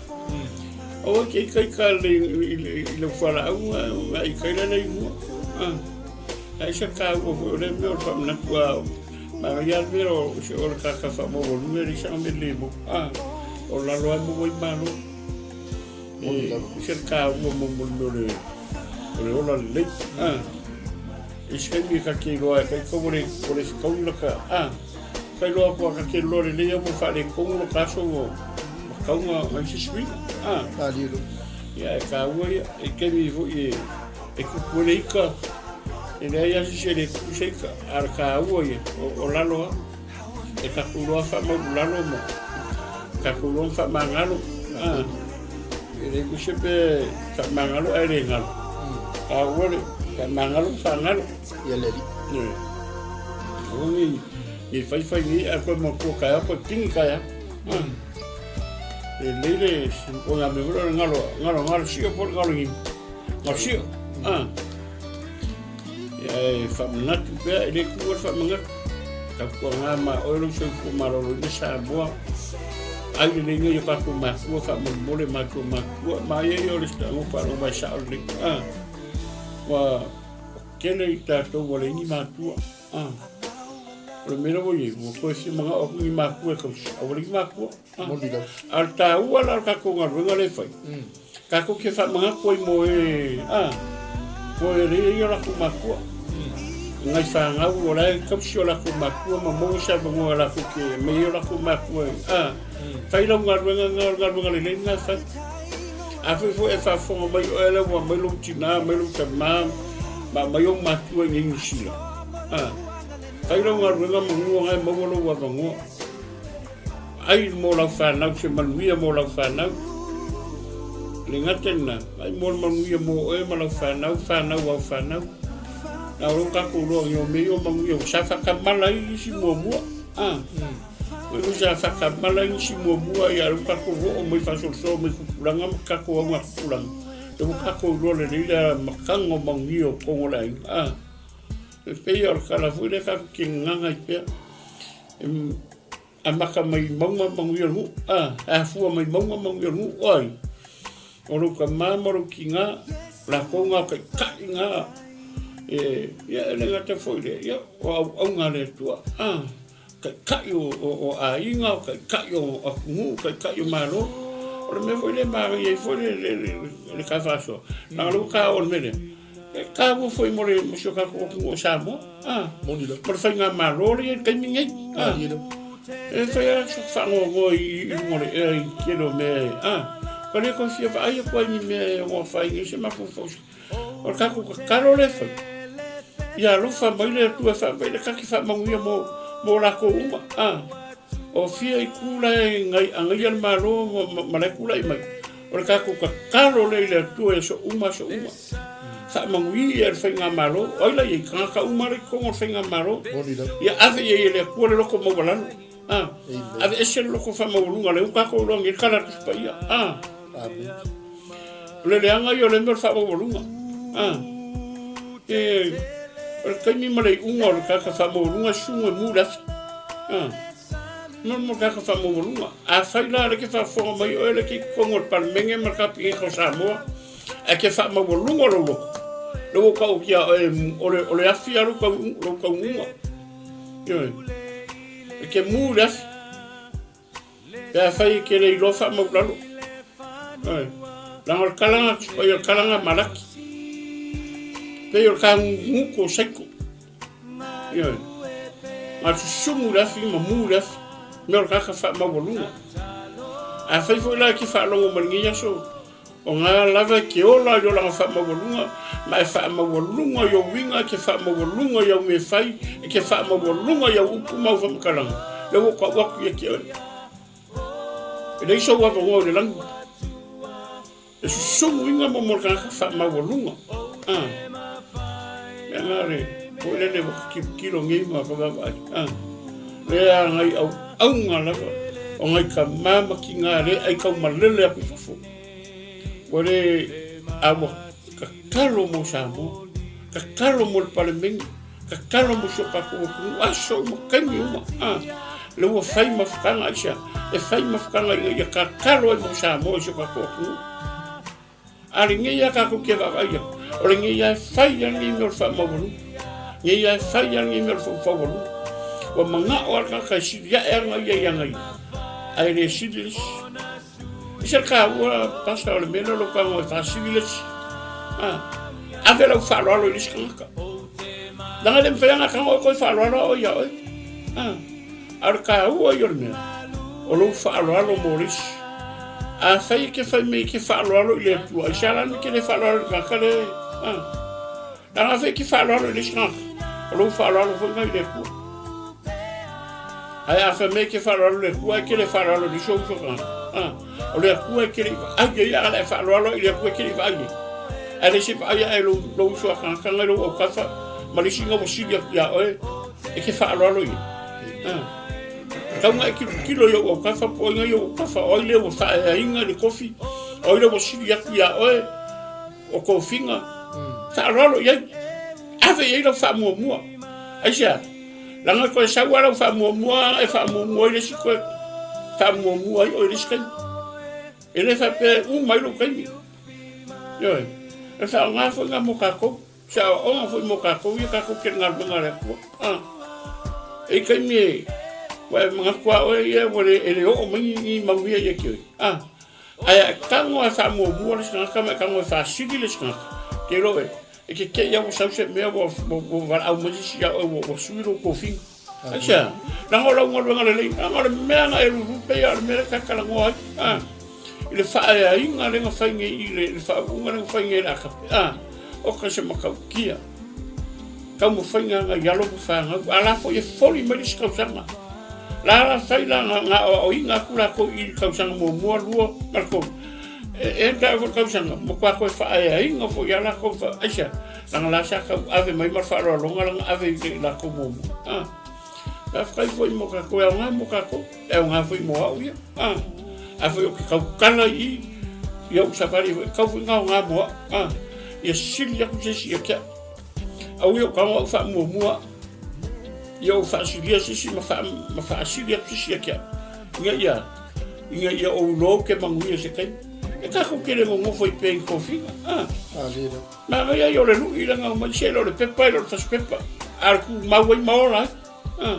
O ke kai ka le i le fa la u ai kai la le ua. A. Ai sa ka u o le me o fa na kua. Ma ya le o se o le ka ka faamaualuga le sa me le mo. A. O la lo ai mo i malo. Moni lava. E ese le taua mo mo le mea o le o le ola lelei. Ah. I se kaimi ka te iloa e kai kau o le o le kau la ka ah. Kai loa ko ka te loa lelei au mo whaare kongo lo kaso mo ma kaunga ngai se suiga. Ah. Malie lo. Ia e kāua ia, e kemi foi e e kupu ele ika. E leai a se se le kupu se ika. A le kāua ia, o, o lalo a. E tatou loa faamaulu lalo ma tatou loa faamagalo. Ah, e le kuse pe faamagalo ae le galo. A ua le faamagalo ma faagalo. Ia le alii. Ne. Aua nei, nei faifai nei a koe matua kaea koe tingi kaea. Ah. E lei le, o ngā mea o le ngalo, ngalo, ngalo sio po le ngalo ngimu. Ngalo sio. Ah. Ia e faamanatu pea, e le tuua le faamanatu. Tautuaga ma oe lou soifua maloloina Samoa. Ai lelei nei o tatou matua faamolemole matua matua ma ia ia o le tago faalogo mai sao lelei. Ah. Ua tele i tatou ua leai ni matua. Ah. O le mea lea ua i ai, ua toe fia manao atu ni matua e tausi, a ua leai ni matua. Ah. Moni lava. A o le taua la o le tatou galuega lea e fai, tatou te faamanatu ai mo e, a, mo e alii ai o latou matua. Ngai fanau o la e tausi o latou matua ma maua se avanoa latou te aumai ai o latou matua e, a, fai lau galuega lena o le galuega lelei lena e fai. Afai foi e faafofoga mai oe lea ua aumai lou tina, aumai lou tama, ma aumai ou matua i inei Niu Sila, a, fai lau galuega manua na e maua lou avanoa. Ai mo lau fanau se manuia mo lau fanau. Le gata lena, ai mo le manuia mo oe ma lau fanau, fanau au fanau. Na o lou tatou loa ni o mea ia o manuia ua sa faatamala ai nisi muamua. Ah. Ua sa faatamala ai nisi muamua ia lou tatou oo mai faasolosolo mai tupulaga ma tatou auga tupulaga. Lea ua tatou iloa lelei le amataga o manuia o totonu o le aiga. Ah. E pei o le tala foi lea tatou te gagaga ai pea. Amata mai mauga manuia o le nuu, a, afua mai mauga manuia o le nuu, o ai? O lou tama ma lou tina, latou na o taitai na, e, ia, e le gata foi i lea, ia, o auauna a le Atua, a, taitai o, o, o aiga, o taitai o atunuu, taitai o Malo. O le mea foi lea e manaia ai foi le, le, le, le ta faasoa, leaga o lea ua ta oo i le mea lea, E taua foi mo le mo si o tatou atunuu o Samoa. Ah, Moni lava. mo le faigamalo lea i le taimi nei. Ah, Malie lava. e fai lava si faanoanoa i luga o le ea i le tele o mea e, ah, ua le toe fia vaai atu ai i ni mea e ono afaina ai se mafaufau. O le tatou tatalo lea e fai, ia alofa mai le Atua e faamai le kaki faamanuia mo, mo latou uma. Ah, o fia itu la e agaia le Malo ma, ma, ma la e tulai mai. O le tatou tatalo lea i le Atua i aso uma aso uma. Faamanuia le faigamalo, o ai la i ai? Tagata uma la i totonu o le faigamalo. Moni lava. Ia ave i ai e le Atua le loto maualalo. A, aveese le loko faamaualuga, lea ua tatou iloa nei le tala a le Tusi Paia. A, o le leaga ia o lea mea o le faamaualuga. A, e, o le taimi ma le iuga o le tagata faamaualuga e susu e mu i le afi. A, mo mo le tagata faamaualuga. Afai la o lea e te faafofoga mai oe lea e te i totonu o le Palemene ma le Kapeneta o Samoa, ae te faamaualuga lou loto, lea ua ou tau atu ia oe, o le afi lava lou taunuuga. Ioe. E te mu i le afi. Pe afai e te le iloa faamaulalo. Ioe. Leaga o le kalaga atu, ai o le kalaga malaki. Pei o le kagugutu o saiko. Ioe. Na susumu i le afi ma mu i le afi. Mea o le kaka faamaualuga. Afai foi la e te faalogo mai lenei aso, O ngā lava e te ola i olaga faamaualuga, ma e faamaualuga i ou uiga, e te faamaualuga i au mea fai, e te faamaualuga i au upu ma au faamatalaga, lea ua ou tau atu ia te oe. E leai sou avanoa i le lagi. E susumu uiga mo mo le tagata faamaualuga. Ah. Mea ngā le, ko ele le waka tilotilo nei ma ka vaavaai. Ah. Lea ngai au auga lava o ngai ka mama ki ngā le ai kau malele aku i fafo. Ua le a ua tatalo mo Samoa, tatalo mo le Palemene, tatalo mo si o tatou atunuu, aso uma, taimi uma, a, le ua fai mafutaga aisea? E fai mafutaga ina ia tatalo ai mo Samoa i si o tatou atunuu. A lenei lava tatou te vaavaai atu, o lenei lava e fai lava lenei mea o le faamaualuga, lenei lava e fai lava lenei mea o le faufaualuga. Ua manao lava le tagata e sili ae ana ia i ana ia, ae le sili le isi. I se taua, Pastor, o le mea lea o lou tago e faasili le isi. A, ave lau faaaloalo i le isi tagata. Leaga e le mafai ona tago oe koe faaaloalo a oe ia oe. A, a o le taua ia o le mea, o lou faaaloalo mo le isi. Afai e te fai mai e te faaaloalo i le Atua, aisea la le mea e te le faaaloalo i le tagata lea? A, leaga afai e te faaaloalo i le isi tagata, o lou faaaloalo foi lena i le Atua. Ae a fai mai e te faaaloalo i le Atua, ae e te le faaaloalo i le isi ou uso tagata. A, o le Atua e te le i vaai ai, a o le a e faaaloalo i le Atua e te le i vaai ai. Ae le isi vaai ae lou, lou uso a tagata nai lou autafa, ma le isi na ua sili atu iā oe, e te faaaloalo i ai. A, tau na e tilotilo i ou autafa po o ai na i ou autafa, o ai lea ua faaeaina i le kofi, o ai lea ua sili atu iā oe, o tofiga, faaaloalo i ai, ave i ai lau faamuamua. Aisea? Leaga toe sau lava lau faamuamua e faamuamua ai le isi toe faamuamua ai oe i le isi taimi. E le faapea e uma ai lou taimi. Ioe. E faaaoga foi lena mo tatou. Se aoaoga foi mo tatou ia tatou te galuega a le Atua. Ah. E i taimi e ua e manatu lava oe ia ua le, e le oo mai ni, ni manuia ia te oe. Ah. Ae a e tago lava e faamuamua le isi tagata ma e tago e faasili le isi tagata, te iloa oe, e te te i lava ua sau se mea ua, ua, ua valaau mai se isi ia oe ua, ua sui lou tofiga. Aisea? Leaga o lau galuega lelei, leaga o le mea na e lulu pei lava o le mea lea ta talanoa ai. Ah. I le faaeaina lea na fai nei i le, le faauuga lea na fai nei e le AKP. Ah. Oka se matautia. Taumafaiga a nai alo ma fanau, a la foi e foli mai le isi tausaga. La la fai la nga, nga aoaoina atu latou i le tausaga muamua, lua ma le tolu. E, e enta foi le tausaga, matua toe faaeaina foi ia latou fa, aisea, leaga la sa tau ave mai ma le faaaloaloga lana ave i le latou muamua. Ah. Faafetai foi mo tatou, e aoga mo tatou, e aoga foi mo au ia. Ah. Afai ou te tautala i i, ia ou savali foi, tau foi na aoga mo au. Ah. Ia sili atu se isi ia te au. Aua ia ou tago au faamuamua, ia ou faasilia se isi ma, faa, ma faasili atu se isi ia te au. Ina ia, ina ia ou iloa ou te manuia se taimi. E tatou te le nonofo i pea i tofiga. Ah. Manaia ia o le lui lena aumai se le o le pepa e le o le fasipepa. A o le tumau ai ma ola ai. Ah.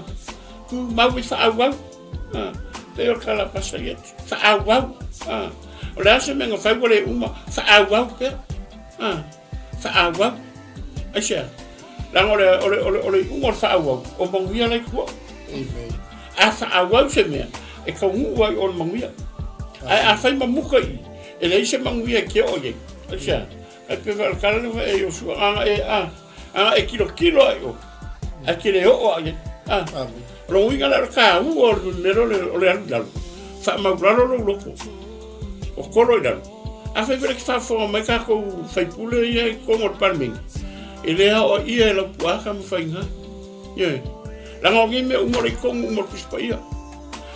Tumau ai faaauau. Ah. Pei o le tala pasa i atu. Faaauau. Ah. O le a se mea na fai ua le uma, faaauau pea. Ah. Faaauau. Aisea? Leaga o le, o le, o le, o le iuga o le faaauau, o manuia la i tua. Amen. A faaauau se mea, e taunuu ai o le manuia. Ae a fai mamuka i, e leai se manuia e te oo i ai. Aisea? Ai pe fa kala le e Iosua ana e a ana e kilokilo ai o ae ke le oo ai a. Amen. O lona uiga lea o le taua o le memelo o le alu i lalo, faamaulalo lou loto, o kolo i lalo. Afai foi le faafofoga mai tatou faipule ia i totonu o le Palemene, e le aoaia e Laupua Tamafaiga. Ioe. Leaga o nei mea uma o le i totonu uma o le Tusi Paia.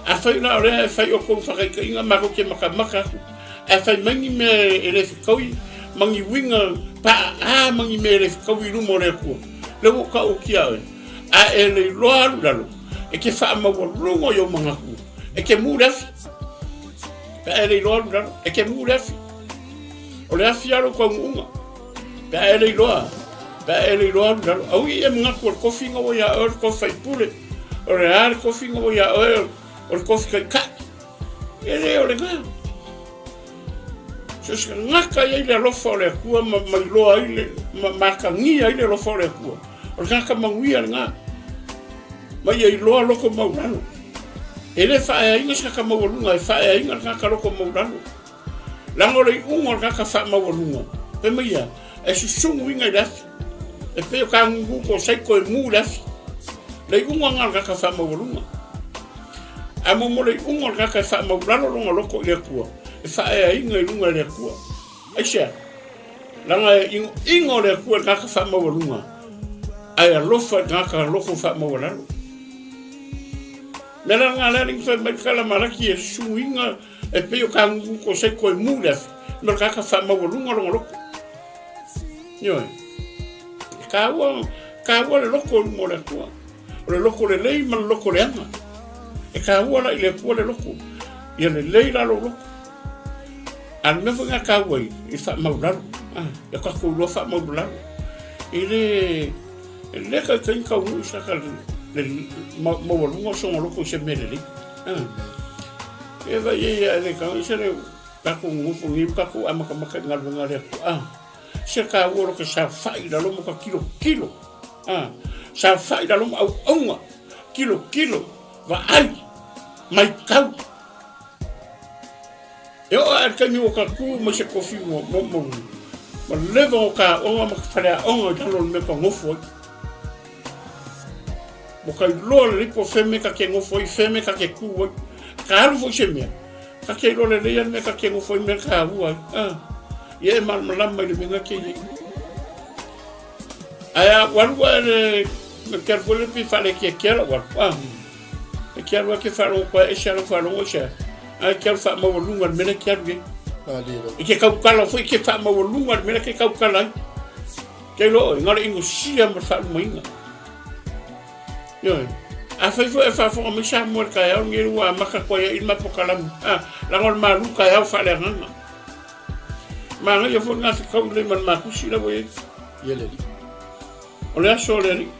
Afai la o lea e fai outou faataitaiga matou te matamata atu, ae fai mai ni mea e le fetaui ma ni uiga paaa ma ni mea e le fetaui i luma o le Atua, lea ua ou taotia oe, a e le iloa alu i lalo, e te faamaualuga i ou manatu, e te mu le afi. Pe a e le iloa alu i lalo, e te mu le afi. O le afi lava lou taunuuga. Pe a e le iloa, pe a e le iloa alu i lalo. Aui e manatu o le tofiga ua ia oe o le tofi faipule, o le a le tofiga ua ia oe o le tofi taitai. E le o lena. So se tagata e i ai le alofa o le Atua ma, ma iloa ai le, ma, ma atagia ai le alofa o le Atua. O le tagata manuia lena. Ma ia iloa loko maulalo. E le faaeaina se tagata maualuga, e faaeaina le tagata loko maulalo. Leaga o le iuga o le tagata faamaualuga, fai mai ia, e susugu uiga i le afi. E pei o ka gugu ko saiko e mu i le afi. Le iuga lena o le tagata faamaualuga. Ae mo mo le iuga o le tagata e faamaulalo lona loto i le Atua, e faaeaina i luga e le Atua. Aisea? Leaga e inoino le Atua i le tagata faamaualuga, ae alofa i le tagata loto faamaualalo. Mea la lena lea alii fai mai le tala Malaki e susuguina E pei o ka gugu ko saiko e mu le afi, ma le tagata faamaualuga lona loto. Ioe. E taua, taua le loto i luma o le Atua. O le loto lelei ma le loto leaga. E taua la i le Atua le loto. Ia lelei la lou loto. A le mea foi lena e taua ai, i faamaulalo. Ah, ia tatou iloa faamaulalo. E le, e le taitai taunuu se tagata le, le maualuga o sona loto i se mea lelei. Ah. E vai ai a le kau se le takou nofo nei takou amatamata i galuega a le Atua a se taua lo ke saofai lalo ma ka kilokilo a saofai lalo ma auaunga kilokilo vaai maitau e oo ae le taimi ua ka tu mai se kofi ua ma ma ma leva o ka aoga ma ka faleaoga i lalo o le mea ka nofo ai. Ua ka iloa lelei po o fea mea ta te nofo ai, fea mea ta te kū ai. Ka alu foi se mea, ta te iloa lelei lava le mea ta te nofo ai, mea taua ai. Ah, ia e malamalama i le mea na te i ai. Ae a ou alu ae le, le ke alu foi le pei faalekeakea lau alu. Ah, e ke alu ake faalogo koe ese lau faalogo ese. Ae ke alu faamaualuga i le mea lea ke alu i ai. E ke kaukala foi ke faamaualuga i le mea lea ke kaukala ai. Kei iloa oe, na o le inosia ma le faalumaina. Ioe. Afai foi e faafofoga mai Samoa i le taeao lenei ua amata atu ai i le mapo kalamu. Ah, leaga o le malu taeao faaleagaga. Manaia foi lena fetau lelei ma le matusi la ua i ai. Ia le alii. O le aso o le alii.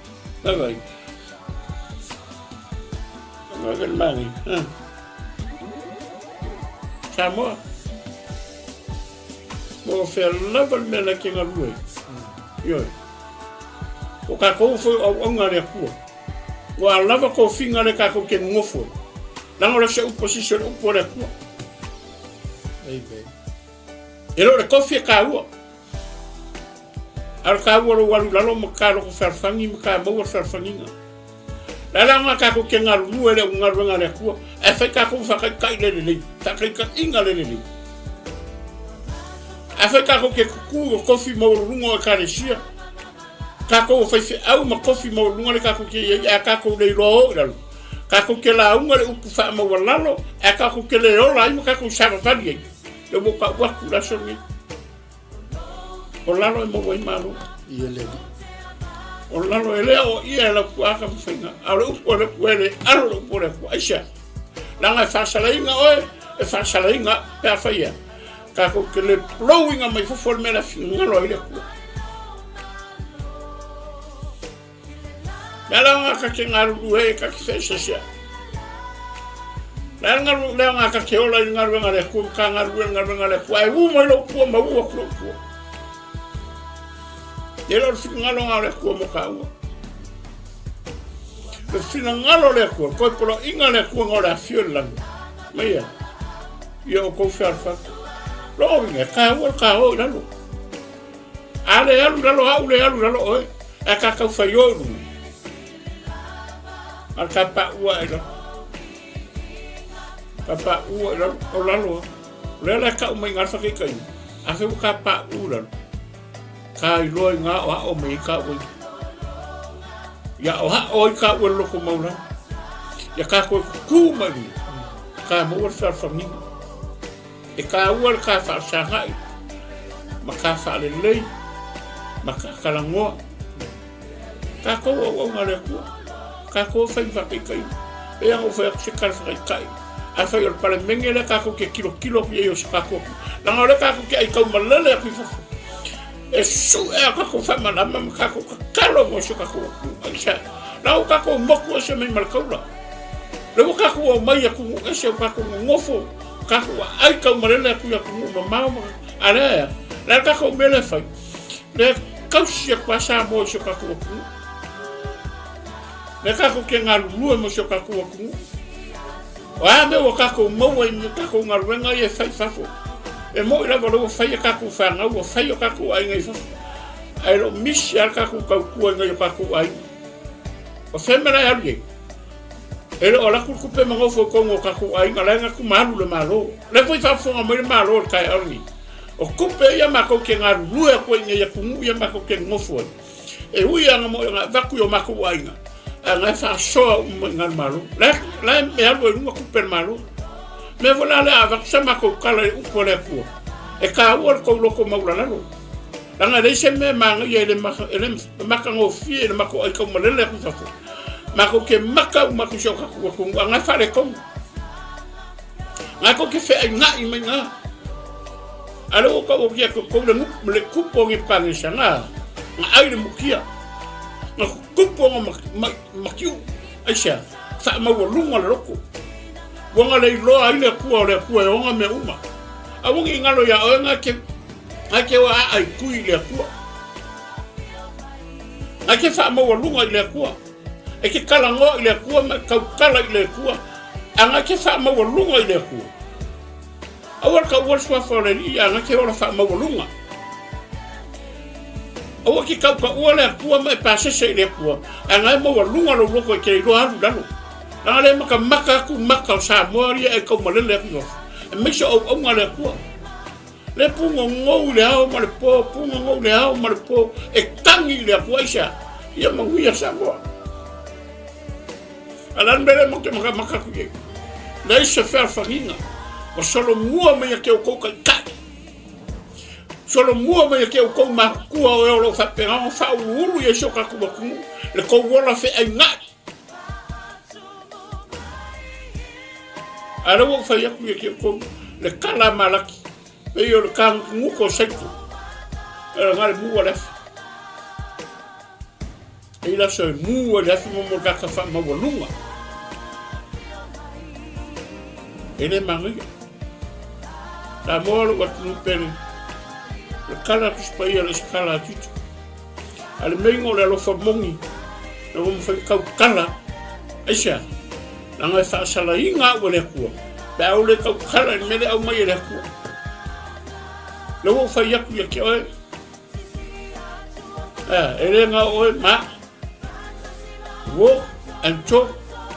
Vaai. Vaai le manaia. Ah. Samoa. Po o fea lava le mea na te galue ai. Ioe. O tatou foi o auauna a le Atua. Ua lava tofiga lea tatou te nonofo ai. Leaga o le se upu a sisi o le upu a le Atua. Amen. E le o le tofi e taua. A o le taua o lou alu i lalo ma ka loko fealofani ma ka maua le fealofaniga. Le ala lena tatou te galulue i le galuega a le Atua, ae fai tatou faataitai le lelei, faataitaiga le lelei. Ae fai tatou te tutu i o tofi maualuluga o Ekalesia, tatou o faifeau ma tofi maualuluga le tatou te i ai, ae tatou le iloa o i lalo. Tatou te lauga le upu faamaualalo, ae tatou te le ola ai ma tatou savavali ai. Le ua tau atu i le aso lenei. O lalo e maua ai malo. Ia le alii. O lalo e le o ia e lau tuaa ka mafaiga. A o le upu a le Atua e le alo le upu a le Atua. Aisea? Leaga e faasalaina oe, e faasalaina au, pe afai ea. Tatou te le blowing mai fafo le mea la finagalo ai le Atua. Le ala ngā ka te ngaruru e ka te whaesese'a. Le ala ngaru, le ngā ka te ola i ngaruenga le Atua, ka ngaruru e ngaruenga le Atua, e ū mai lou pua ma ū atu lou pua. E le o le finagalo ngā o le Atua mo kāua. Le finagalo o le Atua, koe poloaiga le Atua ngā o le afio i le lagi. Mai ia, ia o kou fealofani. Loo inga, e kāua le kāo i lalo. A le alu i lalo au, le alu i lalo oe, ae ka tau fai o i luga. A ka paʻu aʻe i lalo. Ka paʻu aʻe i lalo, o lalo a. O lea la e kaʻu mai ngā whakaikaina. A whai ka paʻu i lalo. Ka iloa i ngā o hao mai i ka ui. Ia o hao i ka ue loko mau lalo. Ia ka koe kukū mai luga. Ka maua le fealofaniga. E taua le ka faafesagai ma ka faalelei ma ka talanoa. Tatou o auauna a le Atua, tatou e fai ma faataitaiga. E pei lava ona ou fai atu se tala faataitai, afai o le Palemene lea tatou te tilotilo atu i ai o se tatou atunuu, leaga o lea tatou te aitaumalele atu i fafo, e sue a tatou faamalama ma tatou tatalo mo si o tatou atunuu. Aisea? Leaga ua tatou motu ese mai ma le taula. Lea ua tatou omai i atunuu ese, ua tatou nonofo, tatou aai taumalele atu i atunuu mamao ma a lea ea? Le a le tatou mea lea e fai? Lea e tausi atu lava Samoa i si o tatou atunuu. Lea tatou te galulue mo si o tatou atunuu. O a mea ua tatou maua i tatou galuega ia e fai i fafo, e moni lava o lea ua fai a tatou fanau, ua fai o tatou aiga i fafo, ae le o misi lava le tatou tautua i nai o tatou aiga. O fea le mea la e alu i ai? E le o alu atu le tupe ma nofo i totonu o tatou aiga, la e gatu ma alu le Malo. O lea foi faafofoga mai le Malo i le taeao lenei, o tupe ia matou te galulue atu ai i nei atunuu ia matou te nonofo ai. E ui lava na avatu i o matou aiga, ae na e faasoa uma mai i le Malo. La la e alu ai luga tupe a le Malo. Mea foi la lea a avatu sa matou tala i upu a le Atua, e taua le tou loto maulalalo. Leaga e leai se mea e manaia e le, e le matagofie i le matou aitaumalele atu i fafo. Matou te maka uma atu i si o tatou atunuu, a na e faaletonu. Na tou te feainai mai na. A lea ua tau atu ia tou le, le tupu o Nebukanesa, na, na ai le mukia. Na tupu ona matiu. Aisea? Faamaualuga le loto. Ua na le iloa ai le Atua o le Atua e ona mea uma. Aua ne i galo iā oe na te, na te o aai tui i le Atua. Na te faamaualuga i le Atua. E te talanoa i le Atua ma e tautala i le Atua. A na te faamaualuga i le Atua. Aua le taua le suafa o le Alii a na te ola faamaualuga. Aua ke tautaua le Atua ma e pasese i le Atua, a na e maualuga lou loto e te iloa alu i lalo. Leaga lea e matamata atu maka o Samoa ia e taumalele atu i fafo, aemaise o auauna a le Atua. Lea pugogou i le ao ma le po, pugogou i le ao ma le po, e tagi i le Atua aisea? Ia manuia Samoa. A le a le mea lea matou te matamata atu i ai? Leai se fealofaniga ua solomua mai ia te outou taitai, solomua mai ia te outou matutua o e o lo o faapena ona faauluulu i ai si o tatou atunuu le tou ola feainai. A o lea ua ou fai atu ia te outou le tala a Malaki, pei o le tagutugutu o Saito, e laga le mu a le afi. E i le aso e mu ai le afi mo mo tagata faamaualuga. E le manaia. Samoa lou atunuu pele, o le tala a Tusi Paia le isi tala a Tito. A le meinga o le alofa moni, na ua mafai tautala, aisea? Leaga e faasalaina au e le Atua, pe a ou le tautala i le mea lea e aumai e le Atua. Lea ua ou fai atu ia te oe, E le na o oe ma walk and talk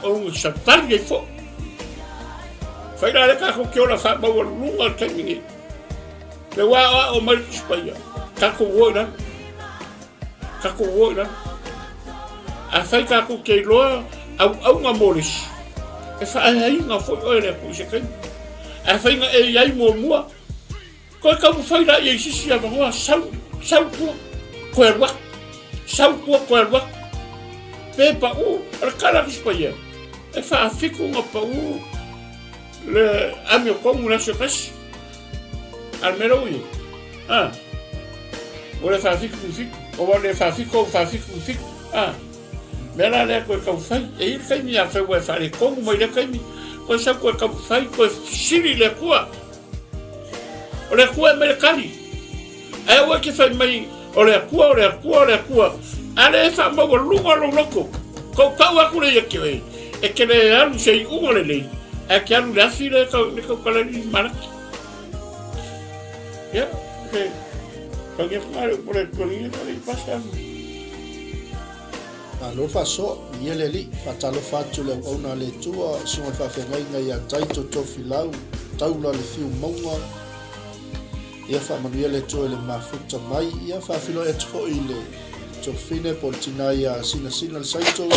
o ga savali ai foi. Fai la le tatou ke ola faamaualuluga le taimi nei. Le ua aoao mai le Tusi Paia, tatou o i lalo. Tatou o i lalo. Afai tatou te iloa auauna mo le isi, e faaeaina foi oe e le Atua i se taimi. Afai na e i ai muamua, Toe taumafai la i sisi avanoa, sau, sau tua, toe alu atu, sau tua, toe alu atu. Pe pau, o le tala a Tusi Paia, e faafitu ona pau le amiotonu i le aso e tasi. A o le mea lea ua i ai, a, ua le faafitu i le fitu, ua le faafitu au faafitu i le fitu, a. Mea la lea toe taumafai, e i ai le taimi afai ua e faaletonu mai lea taimi, toe sau toe taumafai, toe fesili i le Atua. O le Atua e aumai le tali. Ae aua e te fai mai, o le Atua, o le Atua, o le Atua. A lea e faamaualuga lou loto. Tautau atu lea ia te oe, e te le alu i se iuga lelei, ae te alu i le afi lea e tautala ai Malaki. Ia, ke, tau ia whakare, o le Atua ni e whare i pasa. Malo le faasoa, viia le Alii, faatalofa atu le auauna a le Atua, susuga i le faafeagaiga ia Taito Tofilau, Taula le Fiu Mauga, ia faamanuia le Atua i le mafuta mai, ia faafeiloai atu foi i le Tuafafine po o le tina ia Sinasina le Saito,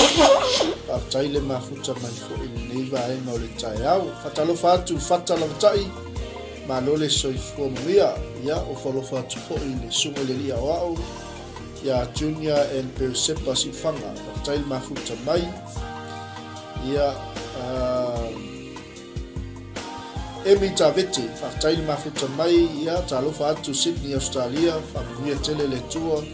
faafetai le mafuta mai foi i lenei vaega o le taeao. Faatalofa atu Fata Lavatai, malo le soifua manuia. Ia, ofo alofa atu foi i le Susuga i le Alii Aoao ia Junior and Peresepa Siufaga, faafetai le mafuta mai. Ia, Amy Tavete, faafetai le mafuta mai, ia, talofa atu Sydney, Australia, faamanuia tele le Atua.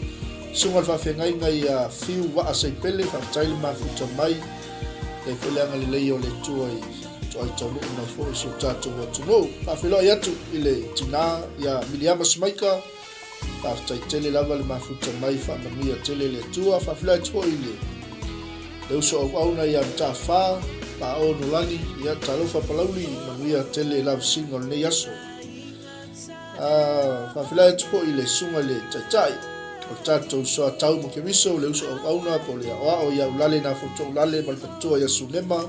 Susuga le faafeagaiga ia Fiu Waa Seipele, faafetai le mafuta mai. Leai foi le agalelei o le Atua i toai taunuu mai foi i si o tatou atunuu. Faafeiloai atu i le tina ia Miliama Smaika, Faafetai tele lava le mafuta mai, faamanuia tele le Atua. Faafeiloai atu foi i le le uso auauna ia Matafa, Paao Nolani, ia talofa Palauli, manuia tele lavasiga o lenei aso. Ah, faafeiloai atu foi i le susuga i le Taitai o le tatou Soatau ma Keriso, le uso auauna po o le aoao ia Ulale Nafoto Ulale ma le faletua ia Sunema.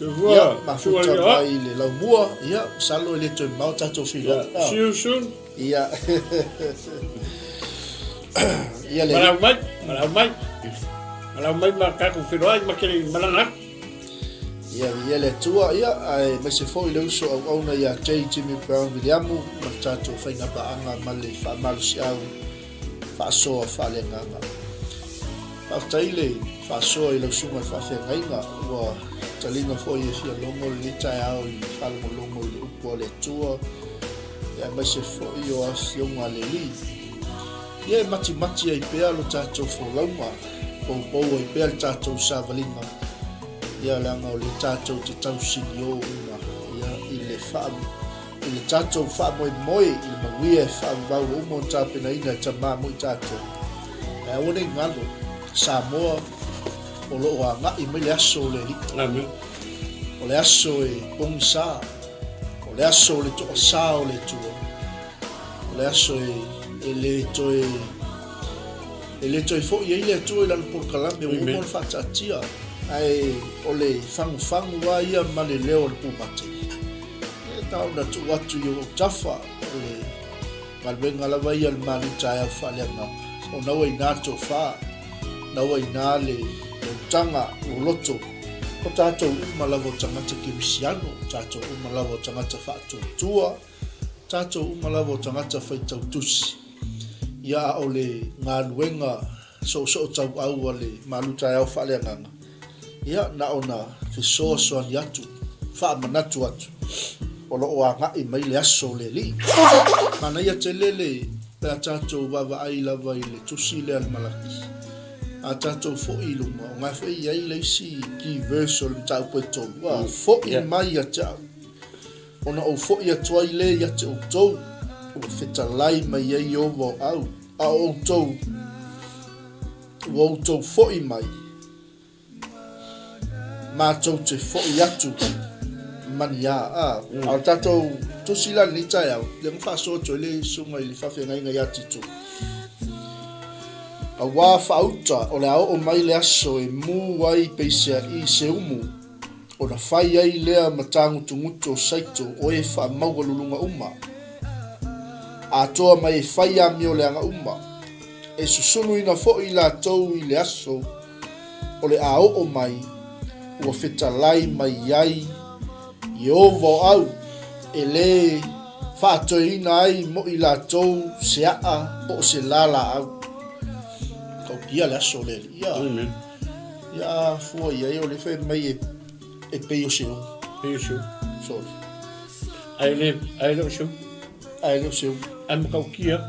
Ia, mafuta mai le laumua, ia, masalo e le toe mamao tatou feiloai. Yeah. See you soon. Ia. Ia le. Malau mai, malau mai. Malau mai ma tatou feiloai ma te le malaga atu. Ia, ia le Atua, ia, aemaise foi le uso auauna ia J. Jimmy Brown Viliamu ma le tatou faigapaaga ma le faamalosiau faasoa faaleagaga. Faafetai le faasoa i lau susuga i le faafeagaiga, ua taliga foi e fia logo lenei taeao i le faalogologo i le upu a le Atua, aemaise foi o afioga a le Alii. Ia e matimati ai pea lo tatou folauga, poupou ai pea le tatou savaliga, ia leaga o lea tatou te tausinio uma ia i le faa i le tatou faamoemoe i le manuia e faavavau ua uma ona tapenaina e Tama mo i tatou. Ae aua ne i galo, Samoa o lo o agai mai le aso o le Alii. Amen. O le aso e pogisa, o le aso o le toasā o le Atua, o le aso e, e le toe e le toe foi ai le Atua i lana polokalame ua uma ona faataatia, ae o le fagufagu lava ia ma le leo o le pumate. E na ona tuu atu i ou autafa, o le galuega lava ia a le malu taeao faaleagaga, o na ua i ina le tofa, na ua i ina le utaga loloto, o tatou uma lava o tagata kerisiano, o tatou uma lava o tagata faatuatua, tatou uma lava o tagata faitau tusi. Ia a o le galuega soosoo tauau a le malu taeao faaleagaga, ia na ona fesoasoani atu, faamanatu atu, o lo o agai mai le aso o le Alii. Manaia tele le pe a tatou vaavaai lava i le tusi lea a le Malaki, a tatou foi i luma, o na foi e i ai le isi key verse o le mataupu e tolu, a foi mai ia te au, ona ou foi atu ai lea ia te outou, ua fetalai mai ai Ieova o au, a o outou, ua outou foi mai, matou te foi atu maniā. A, a o le tatou tusi la lenei taeao, lea na faasoa atu ai le susuga i le faafeagaiga ia Tito. Auā faauta o le a oo mai le aso e mū ai peiseai se umu, ona fai ai lea ma tāgutugutu o Saito o e faamaualuluga uma, atoa mai e fai amioleaga uma, e susuluina foi latou i le aso o le a oo mai, ua fetalai mai ai Ieova o au, e lē faatoeina ai mo i latou se a'a po o se lā laau. Tautia le aso o le Alii. Ia, Amen. ia a fua i ai o le fai mai e, e pei o se umu. Pei o se umu. Sorry. Ae le, ae le o se umu. Ae le o se umu. Ae matautia.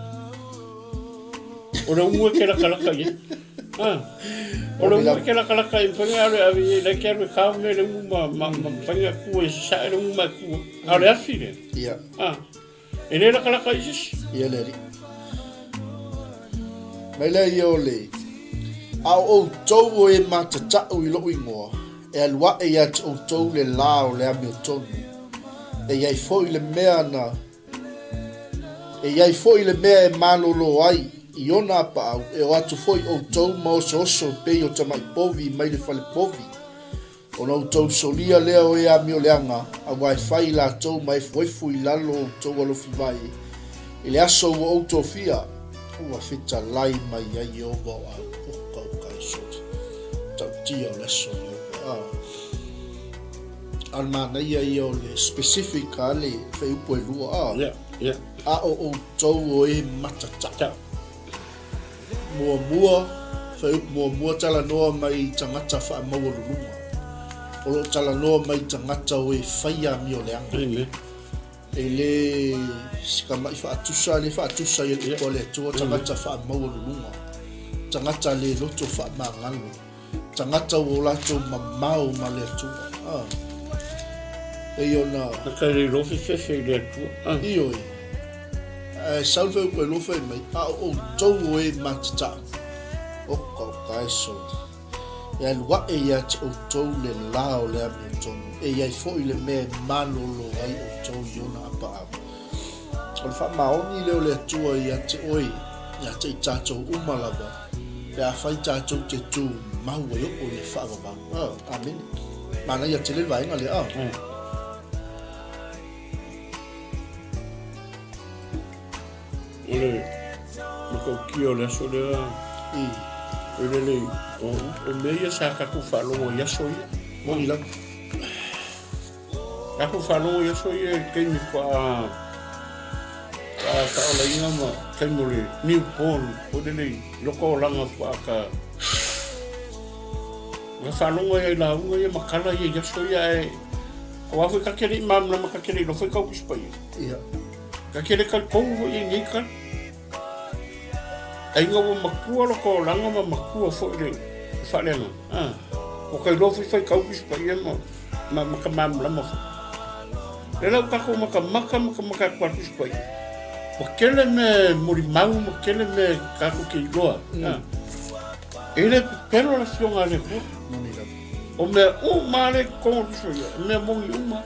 O le umu e te lakalaka i ai. Ah. O le umu e te lakalaka i mawhai alu e ave i ai, ke alu e kao me le umu ma, ma, ma mawhai a kua e sasae le umu ma e kua. A o le afi le. Ia. Ah. E le lakalaka i sisi. Ia le alii. Mai lea ia o le, A o outou o e matatau i lou igoa, e alu aʻe ia te outou le lā o le amiotonu. E i ai foi le mea na E i ai foi le mea e malolo ai i ona apaau, e o atu foi outou ma osooso e pei o tamai povi mai le fale povi. Ona outou solia lea o e amioleaga, auā e fai i latou ma efuefu i lalo o outou alofi vae i le aso ua ou tofia. Ua fetalai mai ai Ieova o Aoka o Kaisori, tautia o le aso Ieova. A o le manaia ia o le specific a le fuaiupu e lua a. Yeah, yeah. A o outou o e matatau. Muamua, fuaiupu muamua talanoa mai i tagata faamaualuluga. O lo o talanoa mai i tagata o e faia amioleaga. Amen. E le si tama'i faatusa, le faatusa i le upu a le Atua, tagata faamaualuluga, tagata le loto faamagalo, tagata ua o latou mamao ma le Atua. Ah. Pei ona... Na kai le iloa fefefe i le Atua. Ah. Ioe. Ae sau le upu e lua fai mai, a o outou o e matatau. Oka oka e soli. E alu aʻe ia te outou le lā o le amiotonu, e i ai foi le mea e malolo ai outou i ona apaau. O le faamaoni lea o le Atua ia te oe, ia te i tatou uma lava, pe afai tatou te tu mau e oo i le faavavau. Oh, amene. Manaia tele le vaega lea. Oh. O le matautia o le aso lea, o le lelei, o mea ia sa tatou faalogo i aso ia. Moni lava. Tatou faalogo i aso ia i le taimi faatoa faaolaina ma taimi o le new born, foi lele i loko olaga faatoa ta na faalogo ai i lauga ia ma tala ia i aso ia ae aua foi ta te le i malamalama ta te le i iloa foi tau Tusi Paia. Ia. Ka kele talitonu foi i nei tala. Aiga ua matua lota olaga ma matua foi le faaleagaga. Ah, ua ka iloa foi faitau Tusi Paia ma, ma, ma ka malamalama foi. Lea la ua tatou matamata matamata atu a Tusi Paia. Ua tele mea molimau ma tele mea tatou te iloa. Ah. E le pepelo le Afioga a le Atua. O mea uma lea i totonu o Tusi Paia, o mea moni uma.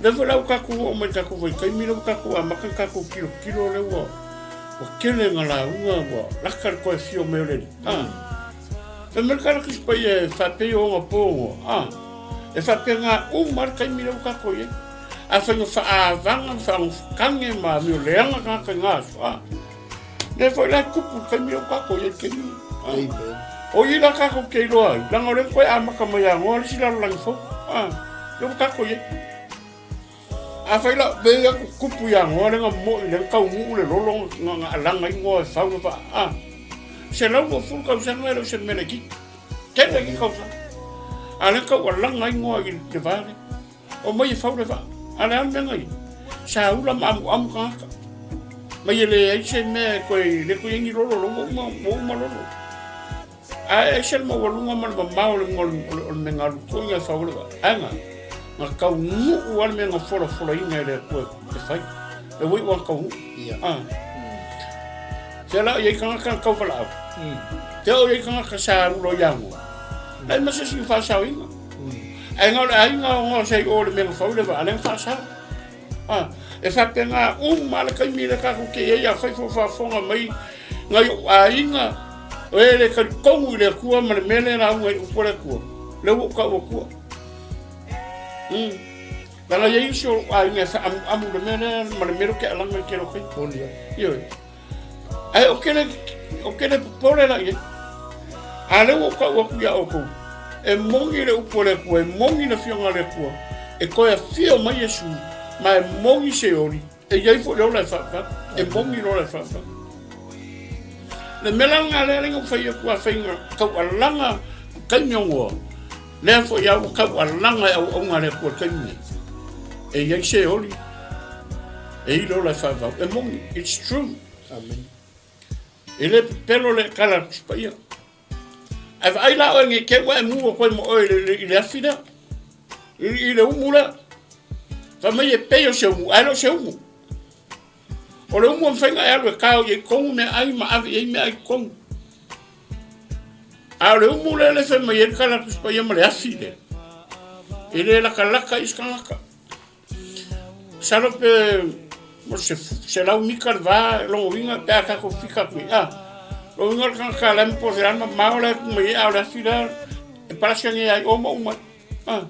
Lea foi la ua tatou oo mai i le tatou vaitaimi lea ua tatou amata ona tatou tilotilo lea ua ua tele na lauga ua lata le toe afio mai o le Alii. A. Fai mai le tala Tusi Paia e faapei o ona po goa. A. E faapena uma lava le taimi lea ua tatou i ai. Afai na faaavaga ma faanofotage ma amioleaga tagata i na aso. A. Lea foi la e tupu le taimi lea ua tatou i ai i le taimi lenei. Amen. O i la tatou te iloa ai, leaga o lea na toe amata mai anoa le isi lalolagi fou. A, lea ua tatou i ai. Afai la, vei atu tupu i anoa lea na moi, lea na taunuu le lolo na, na alaga ai goa e fau na faa, a, 120 tausaga e le o se mea laitiiti. Tele ki tausaga. A lea na tau alaga ai goa i le va lea. Omai e fau le vaa. A le a le mea na ia? Sa ula ma amuamu tagata. Mai e leai se mea e toe, le toe i ai ni lolo, ua uma, ua uma lolo. Ae ese le maualuga ma le mamao o le, o le, o le mea na alu toina e fau le vaa. Ae na, na taunuu lava le mea na folafolaina e le Atua e fai. E ua iu lava na taunuu. Ia. Ah. Sea la o i ai tagata na tauvalaau. Sea o i ai tagata sa ula i agoa. Leai ma se isi na faasaoina. Ae na o le aiga o sa i o le mea na fau le vaa, lea na faasao. A, e faapena uma lava le taimi lea tatou te i ai, afai foi o faafofoga mai nai ou aiga, o e le talitonu i le Atua ma le mea lea e lauga ai le upu a le Atua, lea ua ou tau atua. Leaga e i ai isi o lou aiga e faaamuamu i le mea lea ma le mea lea ou te alaga i le tele o taimi. Moni ai. Ioe. Ae ou te le, ou te le popole la i ai. A lea ua ou tau atu iā outou, e moni le upu a le Atua, e moni le Afioga a le Atua, e toe afio mai Iesu, ma e moni Seoli, e i ai foi le ola e faavavau, e moni le ola e faavavau. Le mea la lena lea na ou fai atu afai na taualaga taimi o Noa, lea foi a ua taualaga e auauna a le Atua i le taimi lenei, e i ai Seoli, e i le ola e faavavau. E moni, it's true. Amen. E le pepelo le tala a le Tusi Paia. Ae vaai la oe nei te ua e mu atu ai ma oe i le afi lea, i le umu lea. Fai mai e pei o se umu, ae le o se umu. O le umu e mafai ona e alu e kao i ai totonu meaai ma ave i ai meaai i totonu. A o le umu lea le fai mai ai le tala a le Tusi Paia ma le afi lea, e le latalata i se tagata. Masalo pe mo se 100 mita le va lona uiga pe a tatou fika atu i ai. Lona uiga o le tagata la e po o le a le mamao la e tu mai ai, a o le afi lea e palasi ane ai o ma uma ai.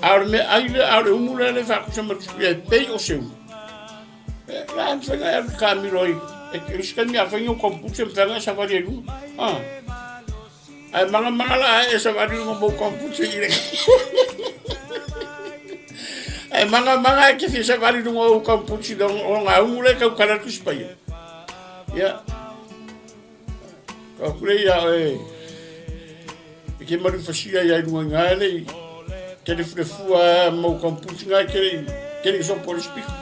A o le meaai lea, a o le umu lea e faatusa ma le tusi e pei o se umu. La e mafai ona e alu i kamilo ai, e isi taimi a fai ni ou komputa e mafai ona e savali ai i luga. Ae magamana la ae e savali i luga mo komputa i le. Ae magamana e te fia savali i luga o komputa o ngā umu le tau kala tusi paia. Ia. Ka kule ia oe. E ke maru fasia ia i lunga i ngā ele i te lefulefua a mau komputa ngā ke le ke le sopo le spika.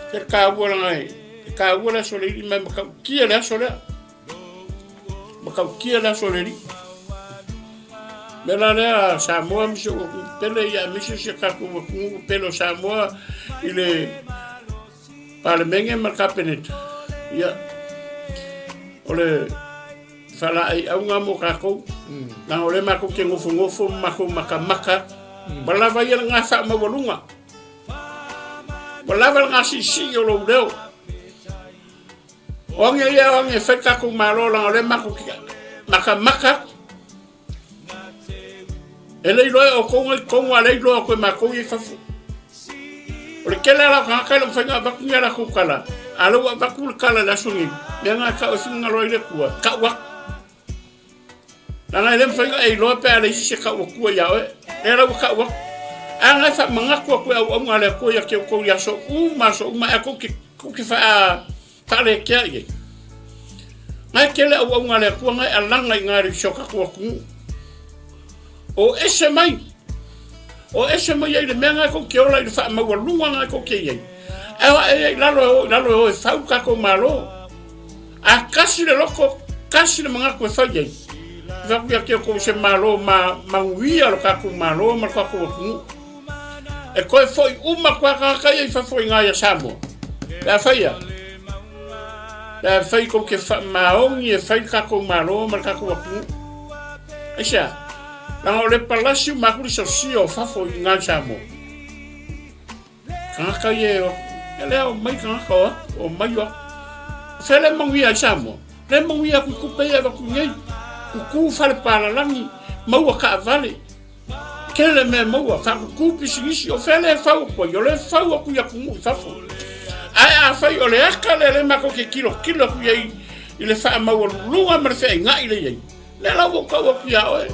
Ke ka ua langa e. Ka ua le aso le iri mai makau kia le aso lea. Matautia le aso o le Alii. Mea la lea Samoa ma si ou atunuu pele ia aemaise si a tatou atunuu pele o Samoa i le Palemene ma le Kapeneta. Ia, o le faalaeiauga mo tatou, leaga o lea matou te nofonofo ma matou matamata atu. Ua lava ia lena faamaualuga. Ua lava lena siisii o lou leo. O age ia o age e fai le tatou Malo leaga o lea matou te matamata atu. E le iloa e outou na i totonu a lea iloa atu e matou ia i fafo. O le tele lava o tagata e le o mafai ona avatu ni a latou tala, a o lea ua avatu le tala i le aso nei, mea na e tau e finagalo ai le Atua, tau atu. Leaga e le mafai ona e iloa pe a leai se tau atua ia oe. Lea la ua tau atu. A na e faamanatu atu e auauna a le Atua ia te outou i aso uma aso uma e tou te, tou te faa, faalekea i ai. Na e tele auauna a le Atua na e alaga i na i si o tatou atunuu. O ese mai. O ese mai ai le mea na e tou te ola i le faamaualuga na e tou te i ai. Ae o ae ai i lalo e o i lalo e o e fau tatou Malo. A kasi le loko, kasi le manatu e fai ai. E fai atu ia te outou se Malo ma manuia lo tatou Malo ma lo tatou atunuu. E toe foi uma atu lava tagata ia i fafo i ina ia Samoa. Pe a fai a? Pe a fai tou te faamaoni e fai le tatou Malo ma le tatou atunuu. Aisea? Leaga o le palasi uma atu le sosia o fafo i ina i Samoa. Tagata ia e o atu. Ia lea o mai tagata o atu, o mai o atu. O fea le manuia ai Samoa? Le manuia atu i tupe ia e avatu i nei. Tutu fale palalagi, maua taavale. Tele mea e maua, faatutu pisinisi. O fea le fau atu ai? O le fau atu i atunuu i fafo. Ae afai o le aka lea lea matou te tilotilo atu i ai i le faamaualuluga ma le feainai lea i ai, Lea la ua ou tau atu iā oe,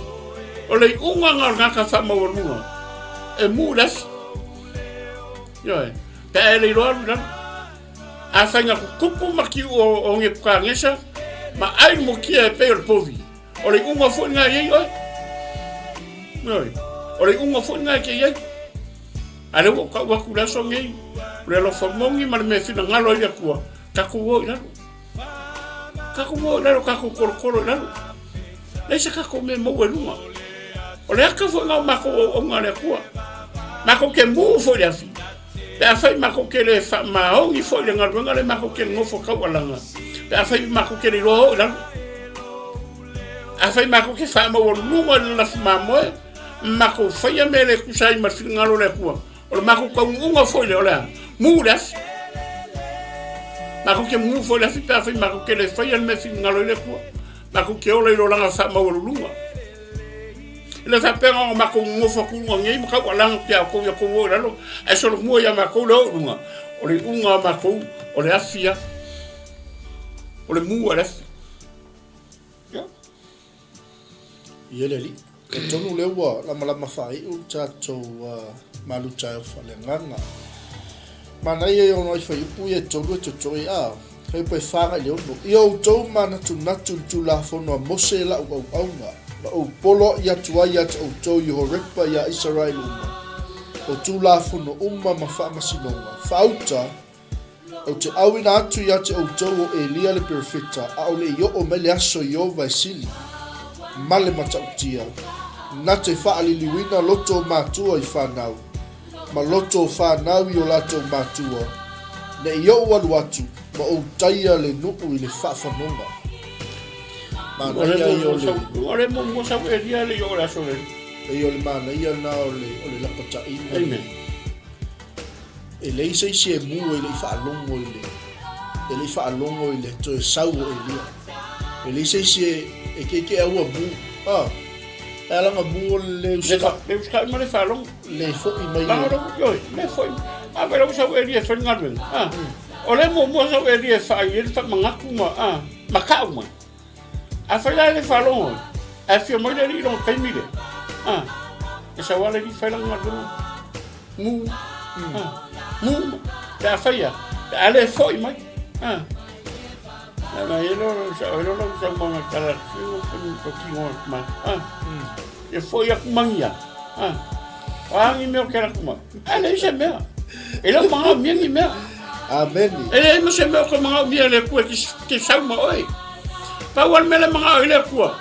o le iuga lena o le tagata faamaualuga, e mu i le afi. Ioe, pe a e le iloa alu i lalo. Afai na tutupu matiu o, o Nebukanesa ma ai le mokia e pei o le povi, o le iuga foi lena e i ai oe. Ioe, o le iuga foi lena e te i ai. A lea ua ou tau atu i le aso nei, o le alofa moni ma le mea e finagalo ai le Atua, tatou o i lalo. Tatou o i lalo, tatou tolotolo i lalo. Leai se tatou mea maua i luga. O le aka foi na o matou auauna a le Atua. Matou te mu foi i le afi. Pe afai matou te le faamaoni foi i le galuega lea matou te nofo taualaga. Pe afai matou te le iloa o i lalo. Afai matou te faamaualuluga i le lalafu mamoe, matou faia mea le tusa ai ma le finagalo o le Atua. O le matou taunuuga foi lea, o le a? Mu le afi. Matou te mu foi le afi pe afai matou te le faia le mea e finagalo ai le Atua. Matou te ola i le olaga faamaualuluga. E le faapea na ona matou nonofo atu i luga nei ma taualaga atu ia outou ia outou o i lalo, ae solomua ia matou le o i luga. O le iuga a matou, o le afi ia. O le mu a le afi. Ia. Ia le alii. Talitonu lea ua lamalama faaiu le tatou malu taeao faaleagaga. Manaia ia ona ai fuaiupu ia e tolu e totoe a fuaiupu e fa agai le ono. Ia outou manatunatu i le Tulafono a Mose lau auauna, na ou poloai atu ai ia te outou i Horepa iā Isaraelu uma, o Tulafono uma ma faamasinoga, faauta, Ou te ʻauina atu iā te ʻoutou ʻo ʻElia le Perofeta, ʻaʻole i oʻo mai le aso Ieova e sili, ma le matautia, na te faʻaliliuina loto o mātua i whānau, ma loto o whānau i o lātou mātua, neʻi oʻu alu atu, ma ou taia le nuʻu i le faafanoga. Manaia ia o le. O le muamua sau Elia le i oo le aso lea. Ia o le manaia lena o le, o le lapataʻiga. Amen. E leai se isi e mu e le i faalogo i le, e le i faalogo i le toe sau o Elia. E leai se isi e, e kekeʻe a ua mu. Ah, e ala ona mu o le usitai. Le usitai ma le faalogo. Le foi mai. Langa lo, ioe, le foi. A fai lau sau Elia e fai le galuega. Ah. O le muamua sau Elia e faai ai le faamanatu ma, a, ma tau mai. Afai la e le faalogo ai, ae afio mai le alii i lona taimi lea, a, e sau lava le alii fai lana galuega. Mu, a, mu ma, pe afai a, pe a le foi mai, a. Na e lo sa e lo lo sa mo nga tala fiu ko ni ko ki ngo ma. A. E foi aku mangia. A. O angi mea o ke raku ma. A le se mea. E lo manga mia ni mea. Amen. E le ma se mea o ko manga mia le kua ki ki sau ma oi. Pau al mele manga oi le kua.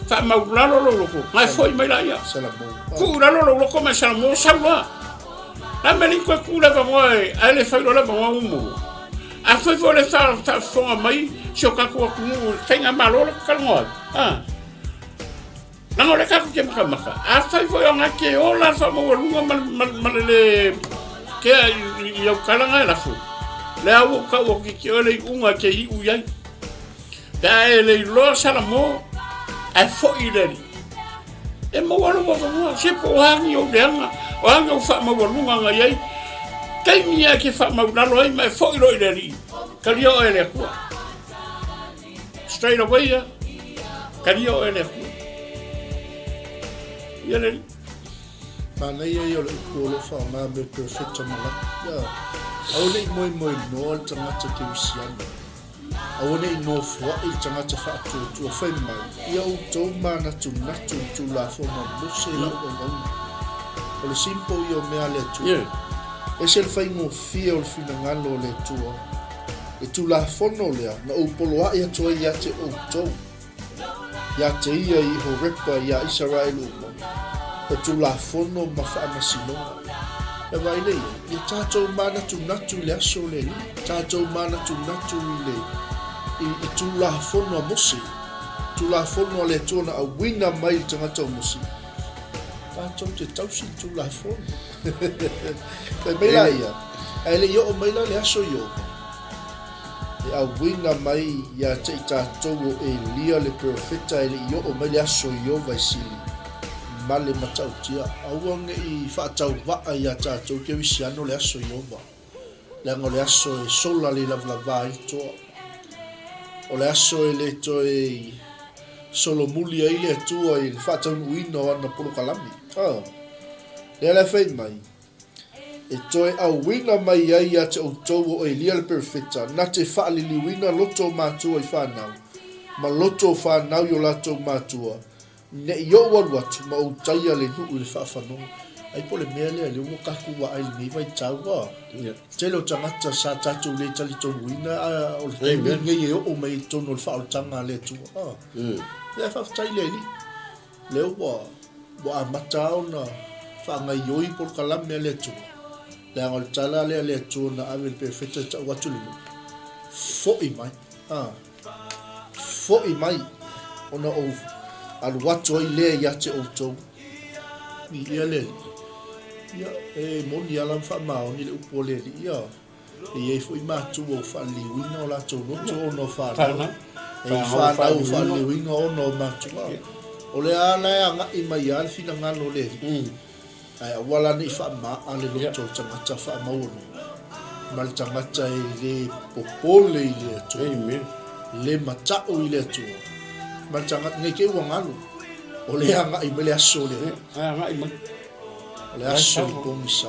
Fa mau lalo lo loko. Ngai foi mai la ia. Salamo. Ku lalo lo loko mai salamo sau la. La mele ko ku la va ngoi. A le fai lo la va ngoi mo. A foi foi le faafofoga mai si o tatou atunuu i faigamalo la talanoa ai. A. Leaga o lea tatou te matamata. Afai foi o ngai te ola le faamaualuga ma, ma, ma le le kea i, i au tala na e lafo. Lea ua ou tau atu i te oe le iuga e te iu i ai. Pe a e le iloa Salamo, ae foi i le Alii. E maua lou avanoa, se po o a ni ou leaga, o a ni ou faamaualuga na i ai, taimi lava e te faamaulalo ai ma e foi loa i le Alii, talia oe e le Atua. Straight away ia, talia oe e le Atua. Ia le Alii. Manaia ia o le upu o lo o faaaoga me perfecta malaki. Ia, aua ne i moemoenoa le tagata kerisiano. Aua ne i nofoaʻi le tagata faatuatua fai mai, Ia outou manatunatu i le Tulafono a Mose lau auauna. O le simple ia o mea a le Atua. Ese le faigofie o le finagalo o le Atua, le Tulafono lea na ou poloaʻi atu ai ia te outou. Iā te ia i Horepa iā Isaraelu uma, o Tulafono ma Faamasinoga. E vaai lea ia, ia tātou mānatunatu i le aso o le Alii, tātou mānatunatu i le i, i Tulafono a Mose, Tulafono a le Atua na auina mai i le tagata o Mose, tātou te tausi i le Tulafono. Fai mai la ia, ae le i oo mai la le aso i Ova. E auina mai ia te i tatou o Elia le perofeta e le i oo mai le aso i Ova e sili ma le matautia. Aua ne i faatauvaa ia tatou Kerisiano le aso i Ova, leaga o le aso e sola le lavalava ai le toa. O le aso e le toe solomuli ai le Atua i le faataunuuina o ana polokalame. Oh, lea la e fai mai. E toe auina mai ai ia te outou o Elia le perofeta, na te faaliliuina loto o matua i fanau, ma loto o fanau i o latou matua, ne i ou alu atu ma ou taia le nuu i le faafanoga. Ai po o le mea lea lea ua tatou vaai i lenei vaitau a. Tele o tagata sa tatou le talitonuina a o le taimi lenei e oo mai i totonu o le faaolataga a le Atua. A. Ia faafetai i le Alii. Lea ua ua amata lava ona faagaoioi polokalame a le Atua, leaga o le tala lea a le Atua na ave i le perofeta e tau atu i le nuu, Foi mai, a, foi mai, ona ou alu atu ai lea ia te outou. Viia le Alii. Ia, e moni lava la ma faamaoni le upu a le Alii, ia. E i ai foi matua ua faaliliuina o latou loto ona o fanau. E i fanau ua faaliliuina ona o matua. O lea lava la e agai mai lava le finagalo o le Alii. Ae aua la ne i faama'a le loto o le tagata faamaualuga ma le tagata e le popole i le Atua, le mata'u i le Atua, ma le tagata, ne i te i ua galo, o lea e agai mai le aso o le Alii. O le aso i pogisa.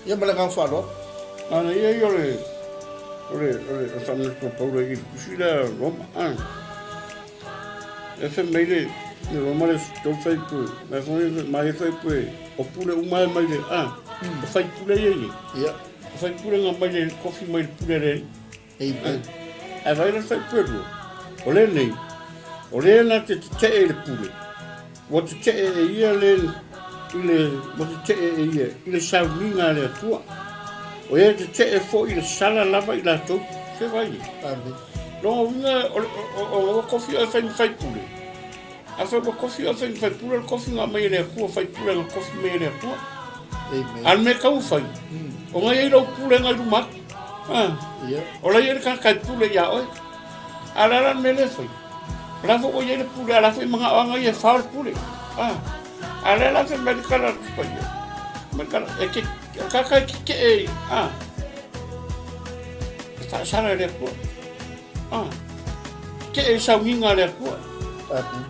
Ia ma le agaga faaaloalo. Ana ia ia o le o le o le faamanatu o Paulo i le tusi lea Roma. Ah. E fai mai le le Roma le tou fai pue. Mai foi mai fai pue. O pule uma e mai le ah. O fai pule ia ia. Ia. O fai pule nga mai le kofi mai le pule le. Amen. Ae vai le fai pue lua. O le nei. O le na te tetee i le pule. Ua tetee e ia le i le ua tetee e ia i le sauniga a le Atua. O ia e tetee foi i le sala lava i latou. Se vai. Amen. Lona uiga o o o ua kofi oe fai ma faipule. Afai ua kofi oe fai ma faipule, o le kofi na aumai e le Atua, faipule na kofi mai e le Atua. Amen. A le mea tau fai, o na i ai lou pulega i luma atu. Ah. Yeah. O la i ai le tagata e pule iā oe. A o le a la le mea lea e fai? O la foi ua i ai le pule, a o la foi e manao lava ia e fao le pule. A, a o lea la fai mai le tala a le Paia. Mai le tala, e te, o le tagata e tetee, a, E faasala e le Atua. Ah. Ke e sauniga a le Atua. Amen.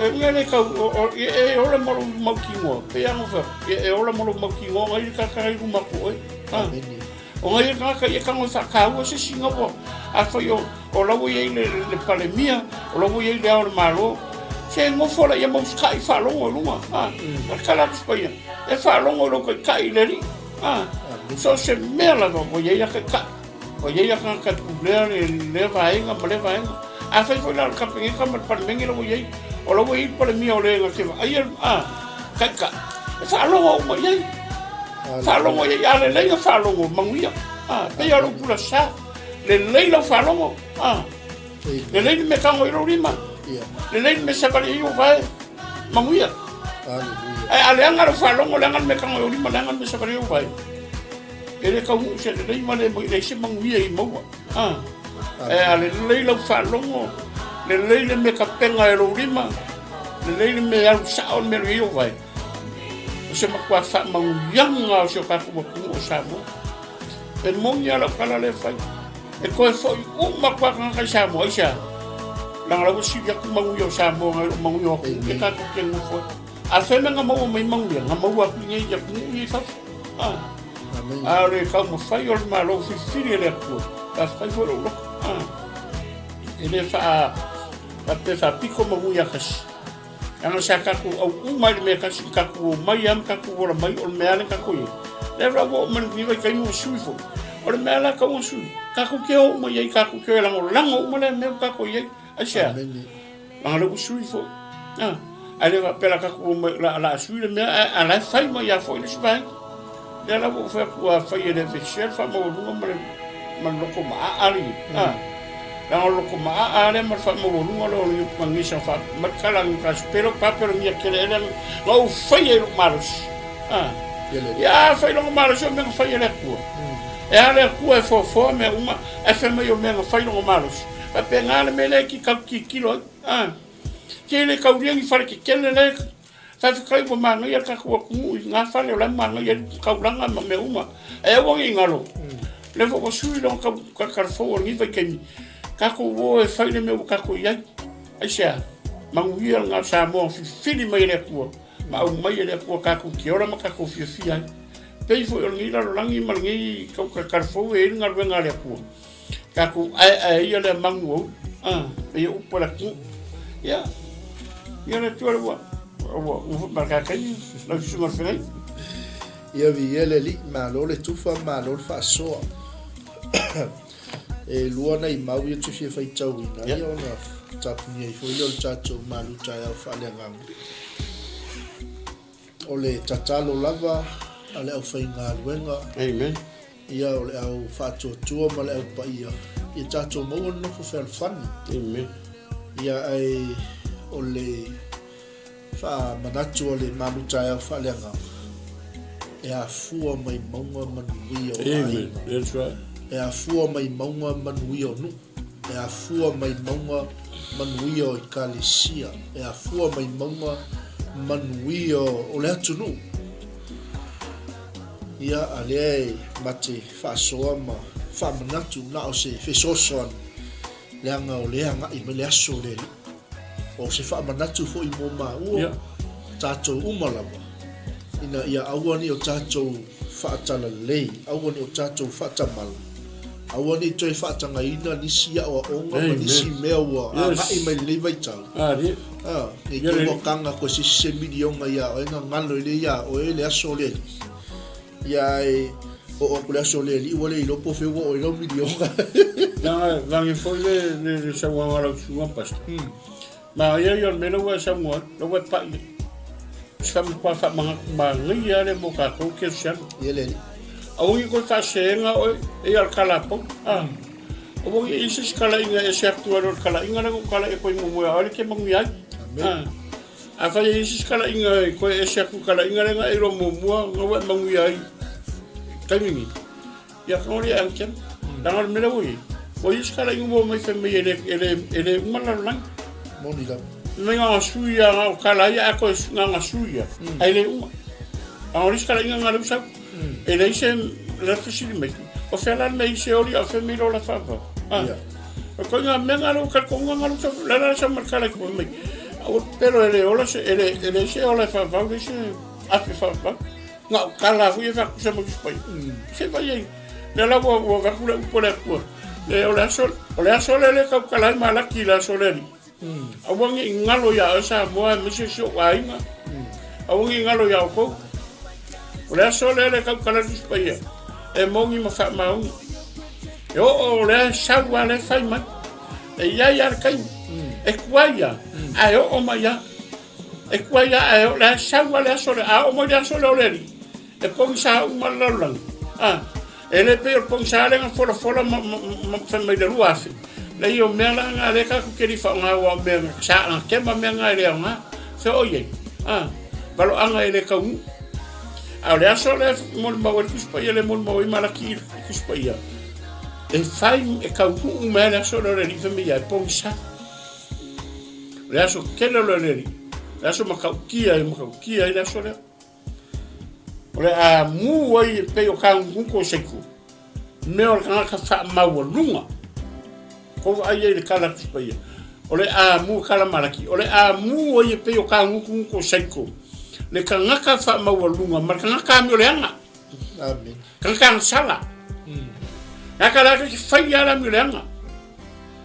E mea le kau, o, o, e, e ola ma lou mautinoa, pe ano fa, e, e ola ma lou mautinoa ngai le kaka i luma ko oe. Ah. Amen. O ngai le kaka i e kango sa kaua se singa ua, a fai o, o lau i le, le palemia, o lau i le ao le malo, se ngofo la ia mau skai whaalongo i lunga. Ah. Mm. Kala atu paia, e whaalongo i lou kai kai le li. Ah. So se mea lava ua i ai a kai kai. Ua i ai a tagata e pulea le lea vaega ma lea vaega. Afai foi la o le Kapeneta ma le Palemene la ua i ai, o la ua i ai le Palemia o le na te vaaia le a, taitai, e faalogo uma i ai. Faalogo i ai, a lelei na faalogo, manuia. A, pei lava o lou pula sa, lelei lau faalogo, a, lelei le mea tago i lou lima, lelei le mea savali ai ou vae, manuia. Ae a leaga lau faalogo, leaga le mea tago i lou lima, leaga le mea savali ai ou vae. E le taunuu se lelei ma le leai se manuia i maua. Ah. E a lelei lau faalogo, lelei le mea tapena e lou lima, lelei le mea alu sao le mea alu i ai ou vae. O se matua faamanuiaga o si o tatou atunuu o Samoa. E moni lava lau tala lea e fai. E toe foi uma atu lava tagata i Samoa, aisea? Leaga la ua sili atu manuia o Samoa nai lo manuia o atunuu ia tatou te nonofo ai. A fea mea na maua mai manuia, na maua atu i nei i atunuu ia i fafo. Ah. A o le taumafai o le Malo filifili e le Atua, faafetai foi lou loto. Ah. E le faa faapea faapito manuia tasi. Leaga sa tatou au uma i le mea tasi, tatou omai lava ma tatou ola mai, o le mea lava lea tatou i ai. Lea la ua oo mai lenei vaitaimi ua sui foi. O le mea la tau na sui, tatou te o uma i ai, tatou te lagolago uma lea mea ua tatou i ai. Aisea? Leaga lea ua sui foi. Ah. Ae le faapea la tatou omai o le a sui le mea, ae a la e fai mai lava foi le isi vaega. Lea la ua ou fai atu a fai e le aveesea le faamaualuga ma le ma le loto maaa le ah. Leaga o le loto maaa lea ma le faamaualuga lea o le Nebukadnesa fa mai le tala a Kasipelo Papelonia kele ele na ou faia i lou malosi. Ah. Ia a fai lona malosi o mea na fai e le Atua. E a le Atua e foafoa mea uma ae fai mai o mea na fai lona malosi. Faapena le mea lea e ki tau tilotilo ai. Ah. Tele taulia ni fale tetele lea Faafetai ua manaia le tatou atunuu i na fale o la e manaia ai le taulaga ma mea uma. Ae aua ne i galo, lea foi ua sui lona tau fou o lenei vaitaimi, tatou o e fai le mea ua tatou i ai. Aisea? Manuia lena Samoa filifili mai e le Atua ma aumai e le Atua tatou te ola ma tatou fiafia ai. Pei foi o lenei lalolagi ma lenei tau fou e i ai le galuega a le Atua. Tatou aeae ia lea manu au, ah, pei e upu a le atunuu. Ia, ia le Atua ua, ua, ua foi ma le tatai, lau susuga le fegai. Ia viia le Alii, malo le tufa, malo le faasoa. E lua nai mau ia te fia faitauina, ia ona tapunia ai foi lea o le tatou malu taeao faaleagaga. O le tatalo lava a le aufaigaluega. Amen. Ia o le au faatuatua ma le au paia, ia tatou maua le nofo fealofani. Amen. Ia ae o le faamanatu a le malu taeao faaleagaga, e afua mai mauga manuia o aiga. That's right. E afua mai mauga manuia o nuu. E afua mai mauga manuia o ekalesia. E afua mai mauga manuia o le atunuu. Ia, a lea e ma te faasoa ma faamanatu na o se fesoasoani, leaga o lea e agai mai le aso o le Alii. O se faamanatu foi mo maua, yeah. tatou uma lava, ina ia aua ne i o tatou faatalalei, aua ne i o tatou faatamala, aua ne i toe faatagaina nisi aoaoga ma nisi mea ua agai mai lenei vaitau. Ah, ne i te ua kaga koe se isi se miliona iā oe gagalo i le iā oe le aso o le Alii. Ia ae oo atu le aso o le Alii ua le iloa po o fea ua oo i lau miliona. Leaga lagi foi le le le sauaga a lau susuga pastor. Manaia ia o le mea lea ua e saunoa ai, lea ua e pai ai. O se matua faamanatu manaia lava lea mo tatou kerisiano. Ia le Alii. Aua ne i toe faaseseina oe e ia o le kalapou. Ah. Aua ne i i ai se isi talaiga e ese atu ai i lo le talaiga lea na ou talai atu ai muamua ia oe lea e te manuia ai. Amen. Ah. Afai e i ai se isi talaiga e toe ese atu i le talaiga lea na e iloa muamua na ua e manuia ai i le taimi nei, ia kaua le e anakema. Leaga o le mea lea ua i ai, ua i ai se talaiga ua omai fai mai e le, e le, e le uma le lalolagi. Moni lava. Fai mai na ona sui lava, na o tala ia ae toe na ona sui lava, ae le uma. Leaga o le isi talaiga lena lea ua sau, e leai se, lea e fesili mai. O fea la le mea i se oli a o fea mea i le ola faavavau? A. Ia. O koiga mea nga lou kalikoga nga lou sa la la sa markala ko mai. Aua pelo e le ola se e le e le se ola e faavavau le se afe faavavau. Nga o kala fu e fa kusa mo pai. Se vai ai. Le la ua ua vaku le upo le akua. Le o le aso o le aso le le kau kala ma laki le aso le. Aua ne i galo iā oe Samoa aemaise si ou aiga. Aua ne i galo iā outou. O le aso lea le tautala le Tusi Paia, e moni ma faamaoni. E oo o lea e sau lava lea e fai mai. E i ai lava le taimi. E tuai lava, ae oo mai lava. E tuai lava ae o lea e sau lava le aso lea. A oo mai le aso lea o le Alii, E pogisa uma le lalolagi. A, e le pei o le pogisa lea na folafola ma, ma, ma fai mai le 2000. Leai o mea la na lea tatou te le i faaaoga aua o mea na sa na tema mea na e le aoga. Fea o i ai? A, valoaga e le taunuu. A o le aso lea e molimau ai le Tusi Paia lea e molimau ai Malaki i le Tusi Paia, e fai, e taunuu mai le aso lea o le Alii fai mai ia e pogisa. O le aso tele o le Alii, le aso matautia e matautia ai le aso lea. O le a mū ai e pei o kāgugugu o Seiko, mea o le tagata faamaualuga. Kou vaai ai i le kala Tusi Paia. O le a mū kala Malaki. O le a mū ai e pei o kāgugugu o Seiko, le tagata faamaualuga ma le tagata amioleaga. Amen. Tagata agasala. Tagata la ke faia le amioleaga.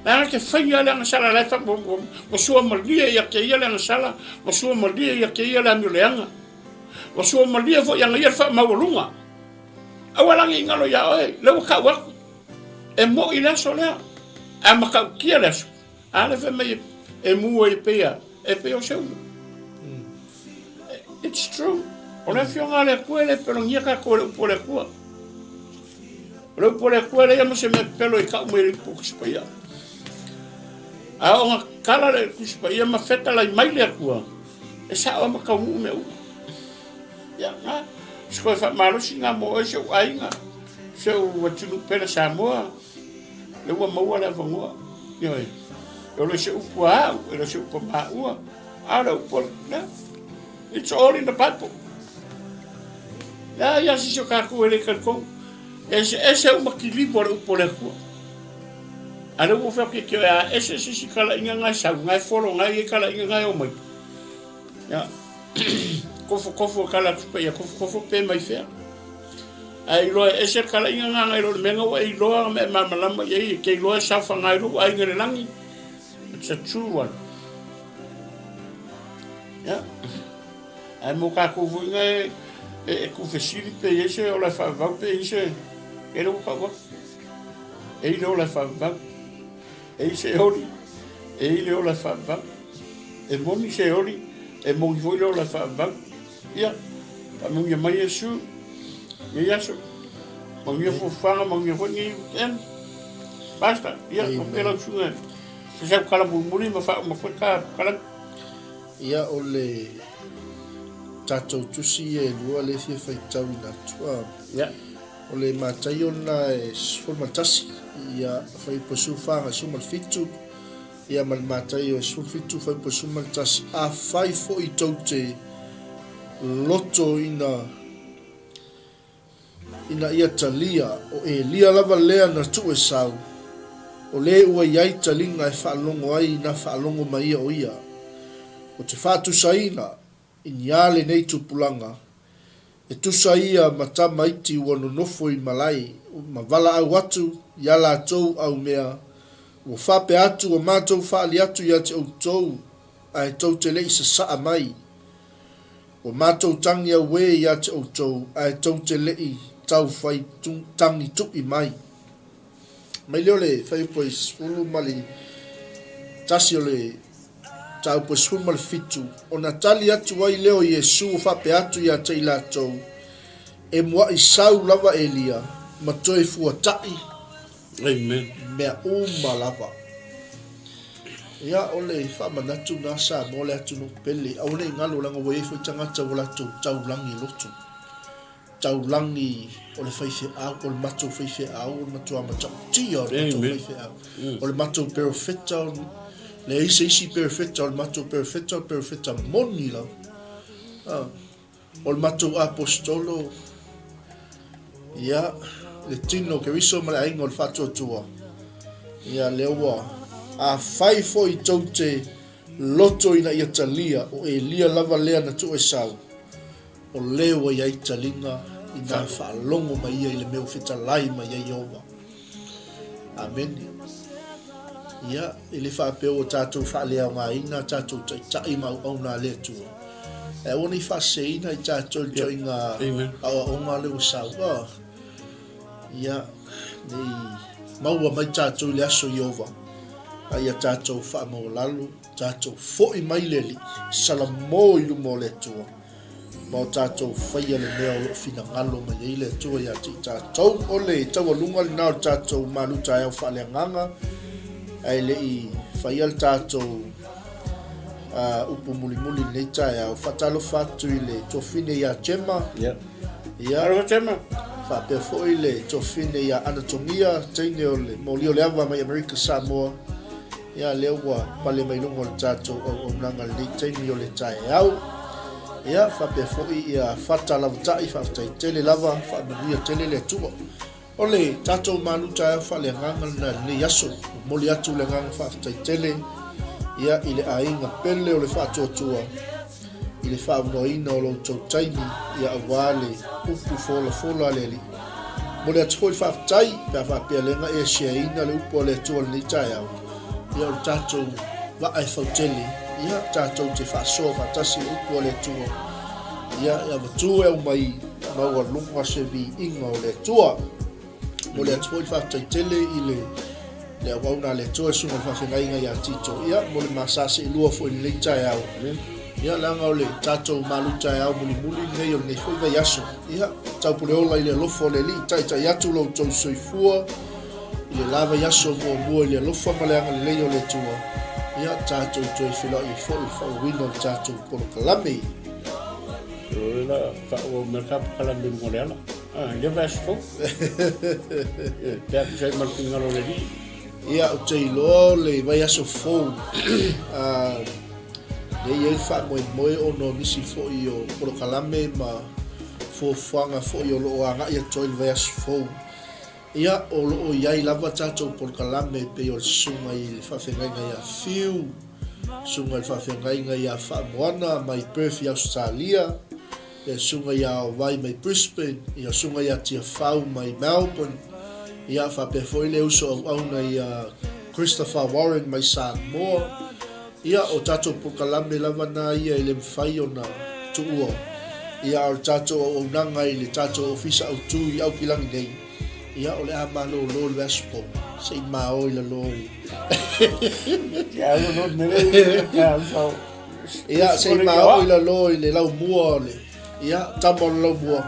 La ke faia le agasala la fa mo sua malie ia ke ia le agasala, mo sua malie ia ke ia le amioleaga. Ua sua malie foi ana ia le faamaualuga. Aua la ne i galo iā oe, lea ua kau aku. E moʻi le aso lea, ae matautia le aso. A lea fai mai e mu ai e pei a, e pei o se umu. It's true. O le afioga a le Atua e le pelogia tatou e le upu a le Atua. O le upu a le Atua e leai ma se mea pepelo e tau mai e le upu o Tusi Paia. A oo na kala le Tusi Paia ma fetalai mai le Atua, E sao ma taunuu mea uma. Ia, na, se koe faamalosi na mo oe si ou aiga, si ou atunuu pele Samoa, le ua maua le avanoa. Ioe, e le o se upu a au, e le o se upu a maua, a o le upu a le, it's all in the Bible. Leai a sisi o tatou e le talitonu. E eseese uma kilimu o le upu a le Atua. A lea ua ou fai atu ia te oe, a ese se isi talaiga na e sau, na e folo, na e i ai talaiga na e omai. Ia, kofokofo e kala atu paia, kofokofo pe mai fea. Ae iloa e ese le talaiga na nai lo le mea na ua e iloa ma e malamalama i ai, e te iloa e saofaga ai lou aiga i le lagi. It's a true one. Ia. Ae mo tatou foi na e, e, e tuufesili pe i ai se ola e faavavau pe i ai se, e le ua tau atu. E i le ola e faavavau. E i se oli, e i le ola e faavavau. E moni se oli, e moni foi le ola e faavavau. Ia, faamanuia mai Iesu, nei aso. Manuia fuafuaga, manuia foi nei weekend. Basta, ia, o pela usuga. Se sau kala mulimuli ma faauma foi ka kala. Ia, o le tatou tusi ia e lua lea e fia faitauina atu. A, Ia. O le Mataio lena e 11, ia, fuaiupu e 14 agai le 17, ia ma le Mataio e 17, fuaiupu e 11. Afai foi tou te loto ina ina ia talia, o Elia lava lea na tuu e sau, o le ua i ai taliga e faalogo ai ina faalogo mai ia o ia. O te faatusaina i ni a lenei tupulaga, e tusa ia ma tama iti ua nonofo i malae ma valaau atu i a latou au mea, ua faapea atu ua matou faali atu ia te outou, ae tou te le i sasaa mai. Ua matou tangi auē ia te outou, ae tou te le i tau fai tangi tuʻi mai. Mai lea o le fuaiupu e 11 o le mataupu e 17, ona tali atu ai lea o Iesu ua faapea atu ia te i latou, E muaʻi sau lava Elia ma toe fuataʻi Amen. mea uma lava. Ia, o le faamanatu na Samoa le atunuu pele, aua ne i galo leaga ua i ai foi tagata ua latou taulagi loto. Taulagi o le faifeau, o le matou faifeau, o le matua matautia o le matou faifeau. O le matou perofeta, leai se isi perofeta, o le matou perofeta, o le perofeta moni lava. Ah. O le matou Aposetolo, ia, le tino o Keriso ma le aiga o le Faatuatua. Ia, lea ua, afai foi tou te loto ina ia talia, o Elia lava lea na tuu e sau, o lea ua i ai taliga ina faalogo mai ia i le mea ua fetalai mai ai Ieova. Amene. Ia, e le faapea ua tatou faaleaogaina a tatou taitai ma auauna a le Atua. Ae aua ne i faaseseina i tatou i le ituaiga aoaoga lea ua sau. Oh. Ia, ne i maua mai tatou i le aso Ieova, a ia tatou faamaualalo, tatou foi mai le Alii, salamo i luma o le Atua. Ma o tatou faia le mea o lo o finagalo mai ai le Atua ia te i tatou. O le taualuga lena o le tatou malu taeao faaleagaga, ae le i faia le tatou upu mulimuli i lenei taeao. Faatalofa atu i le tuafine ia Gemma. Yeah. Ia. Alofa Gemma. Faapea foi le tuafine ia Anatogia, teine o le moli o le ava mai Amerika Samoa. Ia, lea ua pale mai luga o le tatou auaunaga i lenei taimi o le taeao. Ia, faapea foi ia Fata Lavatai, faafetai tele lava, faamanuia tele le Atua. O le tatou malu taeao faaleagaga lena i lenei aso. Momoli atu le agaga faafetai tele ia i le aiga pele o le Faatuatua i le faaaunoaina o lo outou taimi ia aua le upu folafola a le Alii. Momoli atu foi le faafetai pe a faapea lea na e share-ina le upu a le Atua i lenei taeao, ia o le tatou vaa e fautele, ia tatou te faasoa faatasi i le upu a le Atua, ia e avatu e aumai maualuga se viiga o le Atua. Momoli atu foi le faafetai tele i le le auauna a le Atua, le susuga i le faafeagaiga ia Tito, ia, mo le ma sa seelua foi i lenei taeao. Ia, leaga o le tatou malu taeao mulimuli lenei o lenei foi vaiaso. Ia, taupuleola i le alofa o le Alii, taitai atu lo outou soifua i le la vaiaso muamua i le alofa ma le agalelei o le Atua. Ia, tatou toe feiloai ai foi i le faaauauina o le tatou polokalame. O le la faaauau mai le polokalame i luga o le ala. Ah, i lea vaiaso fou. Pe a tusa ai ma le finagalo o le Alii. Ia, ou te iloa o le vaiaso fou, lea e i ai le faamoemoe ona o nisi foi o polokalame ma fuafuaga foi o lo o agai atu ai i le vaiaso fou. Ia, o lo o i ai lava tatou polokalame e pei o le susuga i le faafeagaiga ia Fiu, susuga i le faafeagaiga ia Faamoana mai Perth i Ausetalia, ia Susuga ia Aovai mai Brisbane, ia Susuga ia Tiafau mai Melbourne, ia faapea foi le uso auauna ia Christopher Warren mai Samoa. Ia, o tatou polokalame lava na ia e le mafai ona tuua. Ia, a o le tatou auaunaga i le tatou Ofisa Autu i Aukilani nei, ia, o le a malolo i le vaiaso fou, se i mao i lalo i... Ia, se i maoo i lalo i le laumua o le, ia, tama o le laumua,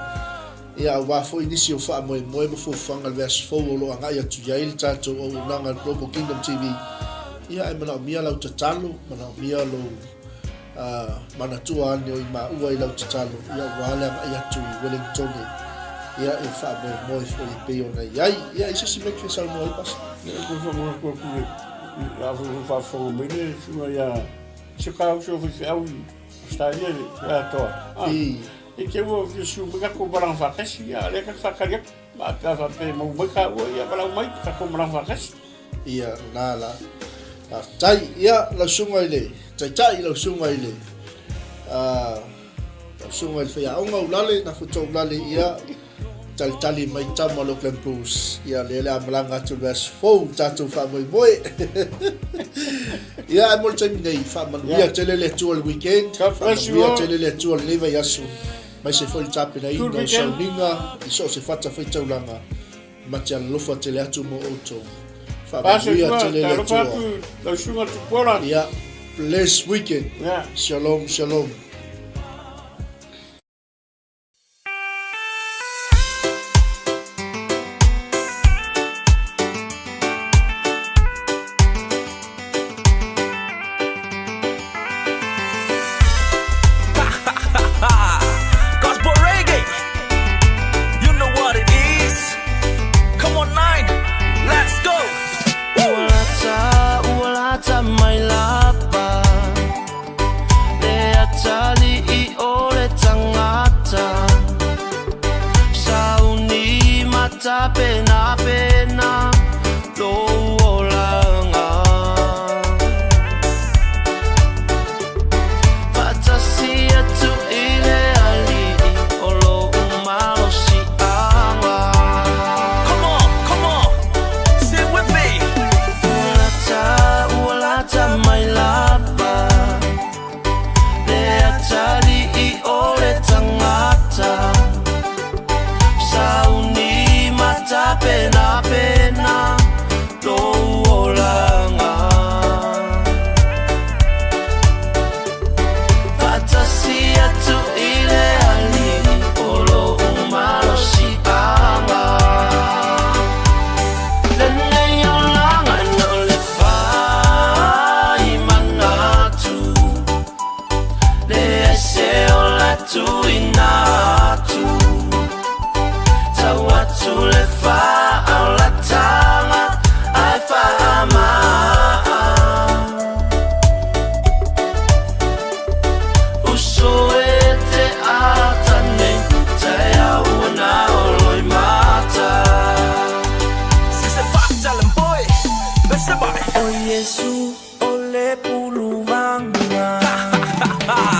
ia, aua foi nisi o faamoemoe ma fuafuaga i le vaiaso fou o lo o agai atu i ai le tatou auaunaga a le Global Kingdom TV. Ia, ae manaomia lau tatalo, manaomia lou manatua ane o i maua i lau tatalo, ia, aua le agai atu i Welengitone, ia, e faamoemoe foi e pei ona i ai. Ia, i se isi mea e te fia saunoa ai, Pasa? Ia, e toe faamanatu atu i le, a foi ua faafofoga mai le susuga ia Se ka uso faifeau i Australia le atoa. Ah, e te ua fia susu mai tatou malaga faatasi, ia lea ka te faatali atu. Ma pe a faapea e maua mai taua, ia valaau mai tatou malaga faatasi. Ia, na la. Faafetai. Ia, lau susuga i le Taitai, lau susuga i le lau susuga i le Faiaoga Ulale, Nafoto Ulale, ia, Talitali mai tama o Auckland Blues. Ia lea le a malaga atu le vaiaso fou tatou faamoemoe. Ia ae mo le taimi nei, faamanuia tele le Atua i le weekend. Faamanuia tele le Atua i lenei vaiaso. Aemaise foi le tapenaina o sauniga i so o se fata faitaulaga. Ma te alofa tele atu mo outou. Faamanuia tele le Atua. Ia, bless weekend. Shalom, shalom. Gospel reggae. You know what it is. Come on, nine. Let's go. Ua lata, ua lata mai lapa. Le ata. Ha.